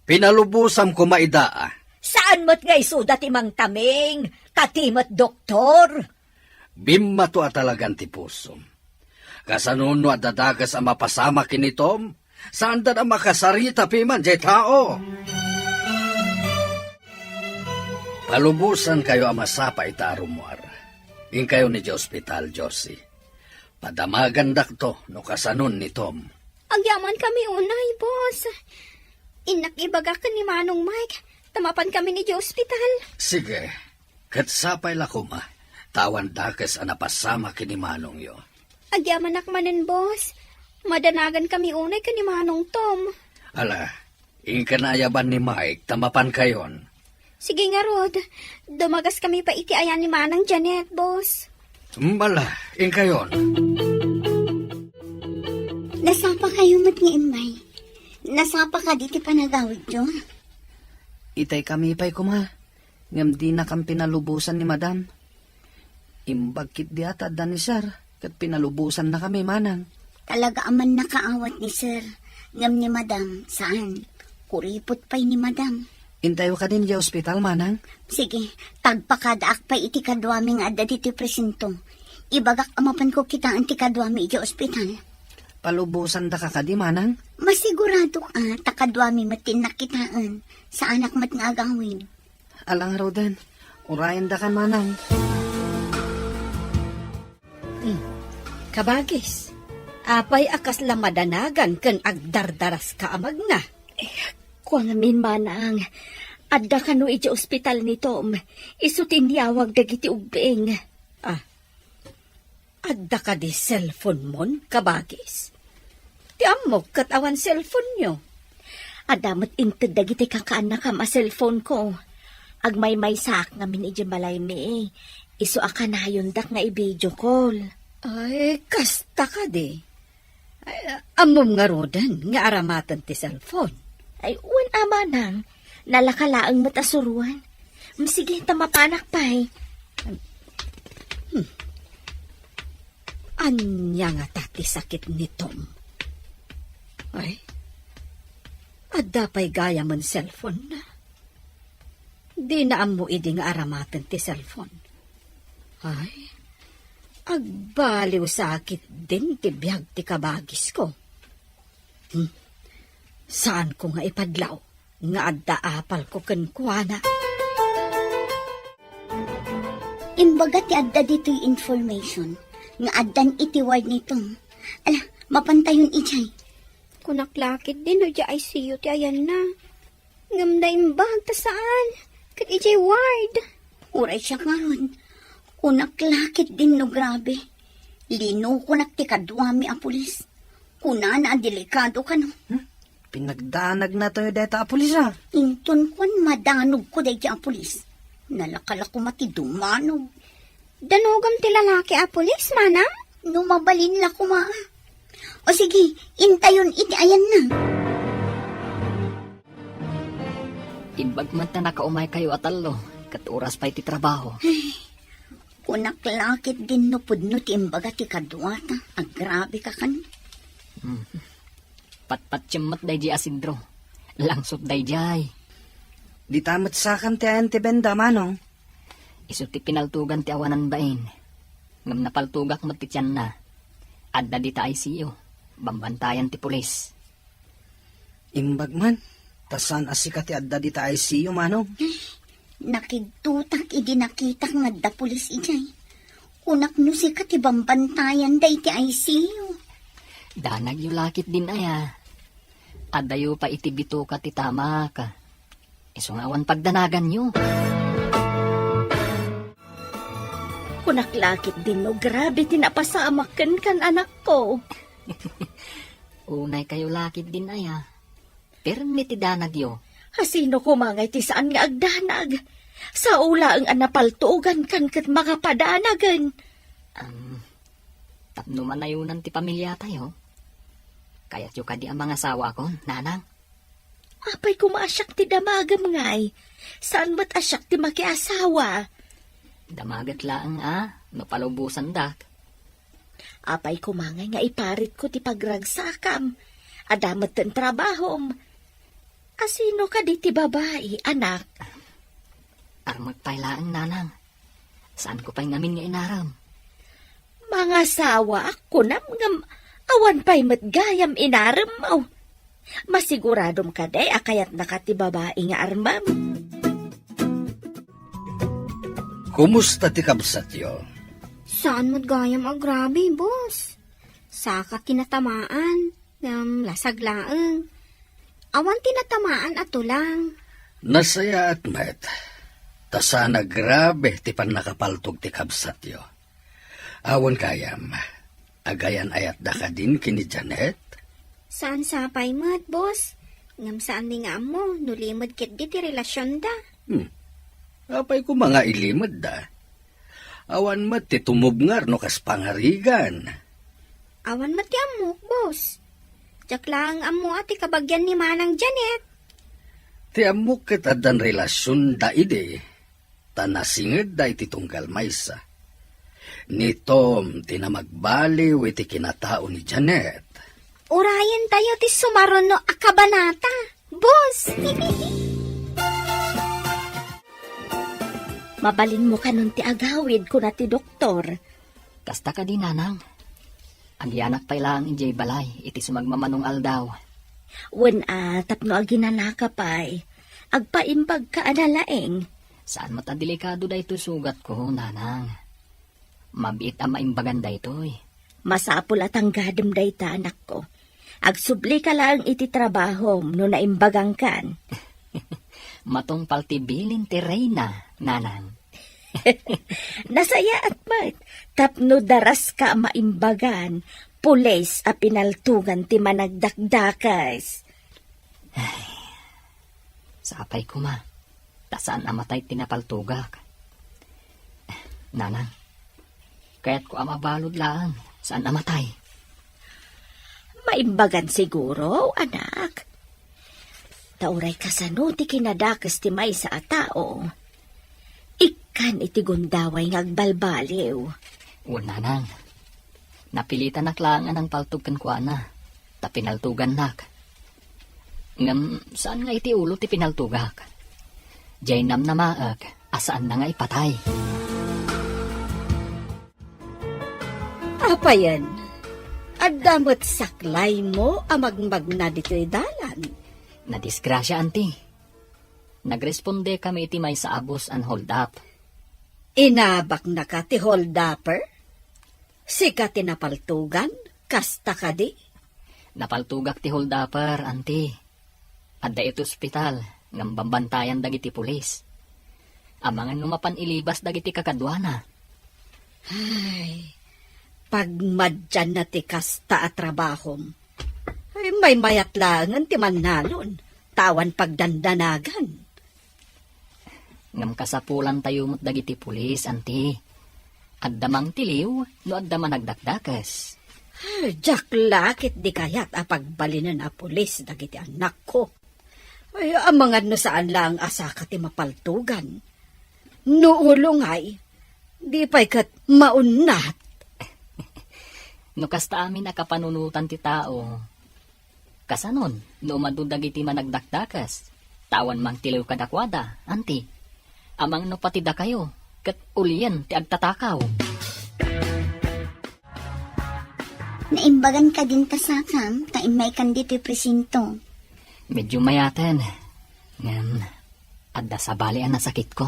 Pinalubosam koma ida a. Saan met nga isuda ti mangtaming, ta ti met doktor? Bimmato a talagan ti pusom. Kasano no adda dakes a mapasamak ken ni Tom? Saanda a makasarita piman diay tao. Palubosankayo a masapa ita a rummuar. Inkayon idiay ospital, Josie. Padamagandakto no kasanon ni Tom. Agyamankami unay, boss. Innak ibagak ken ni Manong Mike, ta mapankami idiay ospital. Sige. Ket sapay la koma, ta awan dakes a napasamak ken ni Manongyo. Agyamanak manen, boss. Madanagankami unay ken ni Manong Tom. Ala, inka naayaban ni Mike ta mapankayon. Sige ngarud, dumagaskami pay iti ayan ni Manang Janet, boss. Ala, inkayon. Nasapakayo met nga immay. Nasapa kadi ti panagawidyo? Itay kami pay koma, ngem dinakam pinalubosan ni Madam. Imbag ketdi a ta adda ni Sir, ket pinalubosannakami, Manang. Talaga a mannakaawat ni Sir, ngem ni Madam, saan. Kuripot pay ni Madam. Intayo kadin idiay ospital, Manang. Sige, tagpakadaak pay iti kaduami nga adda ditoy presinto. Ibagak a mapanko kitaen ti kaduami idiay ospital. Palubosandaka kadi, Manang? Masiguradok a ta kaduami met ti innak kitaen. Saanak met nga agawid. Ala ngaruden, urayendakan, Manang. Hmm. Kabagis, apay a kasla madanagan ken agdardaraska a magna? Eh, kua ngamin, Manang, adda kano idiay ospital ni Tom. Isu ti inyawag dagiti ubbing. Ah, adda kadi cellphone-mon, kabagis? Ti ammok ket awan cellphone-yo. Adda met inted dagiti kakaannakam a cellphone-ko. Agmaymaysaak ngamin idiay balaymi. Isu a kanayondak nga i-video call. Ay, kasta kadi. Ay, ammom ngaruden nga aramaten ti cellphone? Ay, wen a, Manang. Nalaka laeng met a suroan. Mm, sige, ta mapanak pay. Hmm. Ania ngata ti sakit ni Tom? Ay, adda pay gayamen cellphone-na. Dina ammo idi nga aramaten ti cellphone. Ay, agbaliw sa ketdin ti biag ti kabagisko. Hmm. Saanko nga ipadlaw nga adda apalko kenkuana. Imbaga ti adda ditoy information nga addan iti ward ni Tom. Ala, mapantayon idiay. Kunak la ketdin no idiay I C U ti ayanna. Ngem naimbag ta saan ket idiay ward. Uray siak ngarud, kunak la ketdin no grabe. Linukonak ti kaduami a pulis. Kunana a delikado kano. Hmm? Pinagdanagna tayo dayta a pulis, a? Inton kuan, madanogko daydi a pulis. Nalaka la koma ti dumanog. Danogam ti lalaki a pulis, Manang? No mabalin la koma. O sige, intayon iti ayanna. Imbag met ta nakaumaykayo a tallo, ket oras pay ti trabaho. Ay, kunak la ketdin no pudno ti imbaga ti kaduata. Agrabeka kano. Hmm. Patpatiem met daydi a sidro. Langsot daydiay. Dita met sakam ti ayan ti benda, Manong. Isu ti pinaltugan ti awanan bain. Ngem napaltugak met ti tianna. Adda dita I C U. Bambantayan ti pulis. Imbag man, ta saan a sika ti adda dita I C U, Manong. Nakigtotak idi nakitak nga adda pulis idiay. Kunak no sika ti bambantayan daydi I C U. Danagyo la ketdin aya. Addayo pay iti bitoka ti tamak. Isu nga awan pagdanaganyo. Kunak la ketdin no grabe ti napasamak kenkan, anakko. Unaykayo la ketdin aya. Pirmi ti danagyo. Asino koma ngay ti saan nga agdanag? Sao laeng a napaltugankan ket makapadanagen. Am, tapno manayonan ti pamiliatayo, kayatyo kadi a mangasawakon, Nanang? Apay koma a siak ti damagem ngay? Saan met a siak ti makiasawa? Damagek laeng a, no palubosandak. Apay koma ngay nga iparitko ti pagragsakam? Adda metten trabahom. Asino kadi ti babai, anak? Armek pay laeng, Nanang. Saanko pay ngamin nga inarem. Mangasawaak, kunam, ngem awan pay met gayam inarem. Masiguradom kadi a kayatnaka ti babai nga armem? Kumusta ti kabsatyo? Saan met gayam agrabe, boss. Saka ti natamaan, ngem lasag laeng. Awan ti natamaan a tulang. Nasayaat met, ta saan a grabe ti pannakapaltog ti kabsatyo. Awan gayam, agayan-ayatda kadin ken ni Janet? Saan sapay met, boss. Ngem saanmi nga ammo no limed ketdi ti relasionda. Hmm. Apay koma nga ilimedda? Awan met ti tumubngar no kas pangarigan. Awan met ti ammok, boss. Diak laeng ammo a ti kabagian ni Manang Janet. Ti ammok ket addan relasionda idi, ta nasingedda iti tunggal maysa. Ni Tom ti namagbaliw iti kinatao ni Janet. Urayentayo ti sumaruno a kabanata, boss. Mabalinmo kanon ti agawid, kuna ti doktor. Kasta kadi, nanang? Agyanak pay laeng idiay balay iti sumagmamanong aldaw. Wen a, tapno aginanaka pay, agpaimbagka a nalaing. Saan met a delikado daytoy sugatko, nanang. Mabiit a maimbagan daytoy. Masapul a tanggadem dayta, anakko. Agsublika laeng iti trabahom no naimbagangkan. Matungpal ti bilin ti reyna, nanang. Nasayaat met, tapno daraska a maimbagan, pulis a pinaltugan ti managdakdakes. Ay, sapay koma, ta saan a matay ti napaltugak. Nanang, kayatko a mabalud laeng, saan a matay. Maimbagan siguro, anak. Ta uray kasano ti kinadakes ti maysa a tao, ikkan iti gundaway nga agbalbaliw. Wen, nanang, napilitanak laeng a nangpaltog kenkuana, ta pinaltugannak. Ngem saan nga iti ulo ti pinaltugak. Diay namnamaek a saanna nga ipatay. Apayen, adda met saklaymo a magmagna ditoy dalan. Nadisgrasia, anti. Nagrespondekami iti maysa a bus a hold up. Inabaknaka ti hold upper? Sika ti napaltugan? Kasta kadi? Napaltugak ti hold upper, anti. Adda iti ospital ngem bambantayan dagiti pulis. Amangan no mapan ilibas dagiti kakaduana. Ay, pagmadianna ti kasta a trabahom. Ay, maymayat laengen ti mannalon, ta awan pagdandanagan. Ngem kasapulantayo met dagiti pulis, anti. Adda mangtiliw no adda managdakdakes. Ay, diak la ket di kayat a pagbalinen a pulis dagiti annakko. Ay, amangan no saan laeng a saka ti mapaltugan. No ulo ngay, di pay ket maunnat. No kasta amin a kapanunotan ti tao, kasanon no umadu dagiti managdakdakes, ta awan mangtiliw kadakuada, anti? Amangan no pati dakayo, ket ulien ti agtatakaw. Naimbagan kadin ta sakam, ta immaykan ditoy presinto. Medyo mayaten, ngem adda sabali a nasakitko.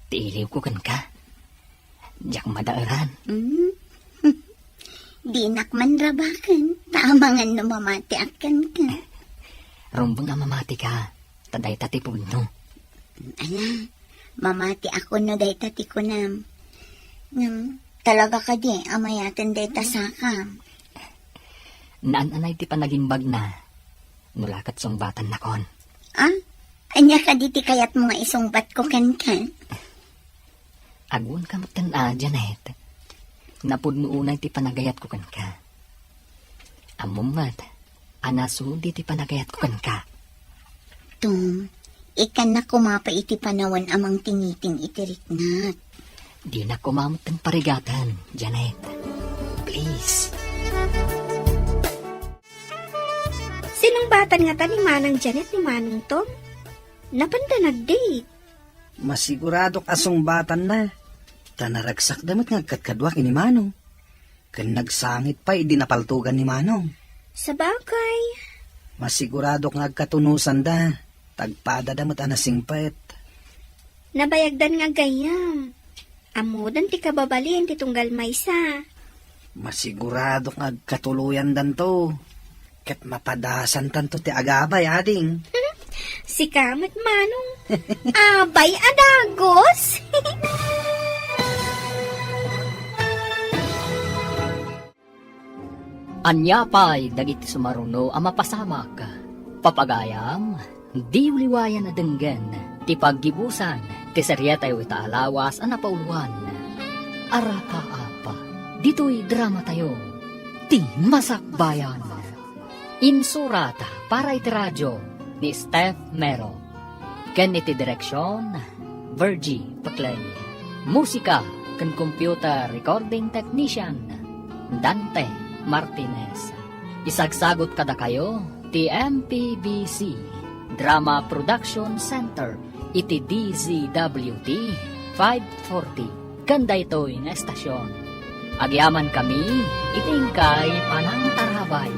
Ti iliwko kenka. Diak madaeran. Mm. Dinak man rabaken, ta amangan no mamatiak kenka. Rumbeng a mamatika, ta dayta ti pudno. Ala, mamatiak no dayta ti kunam. Ngem, talaga kadi a mayaten dayta sakam? Naan-anay ti panagimbagna, no la ket sungbatannakon. Ah? Ania kadi ti kayatmo nga isungbatko kenka? Agwanka met ken a, Janet. Napudno unay ti panagayatko kenka. Ammom met a nasudi ti panagayatko kenka. Tom, ikkannak koma pay iti panawen a mangtingiting iti riknak. Dinak koma met ken parigaten, Janet. Please. Sinungbatan ngata ni Manang Janet ni Manong Tom? Napanda nag-date? Masiguradok a sungbatanna. Ta naragsakda met nga agkadkaduak ni Manong. Ken nagsangit pay idi napaltugan ni Manong. Sabagay. Masiguradok nga agkatunusanda. Tagpadada met a nasingpet. Nabayagdan nga gayyem. Ammodan ti kababalin ti tunggal maysa. Masiguradok nga agkatuloyandanto. Ket mapadasantanto ti agabay, ading. Sika met, Manong. Abay a dagus! Ania pay dagiti sumaruno a mapasamak? Papagayam, diyo liwayan a denggen ti paggibusan ti seriatayo ita a lawas a napauluan. Arakaap, ditoy dramatayo, Ti Masakbayan. Insurat para iti radio, ni Steph Mero. Ken iti direksion, Virgie Peclay. Musika ken computer recording technician, Dante Martinez. Isagsagut kadakayo ti M P B C Drama Production Center iti D Z W T five forty ken daytoy nga estasion. Agyamankami iti inkay panangtarabay.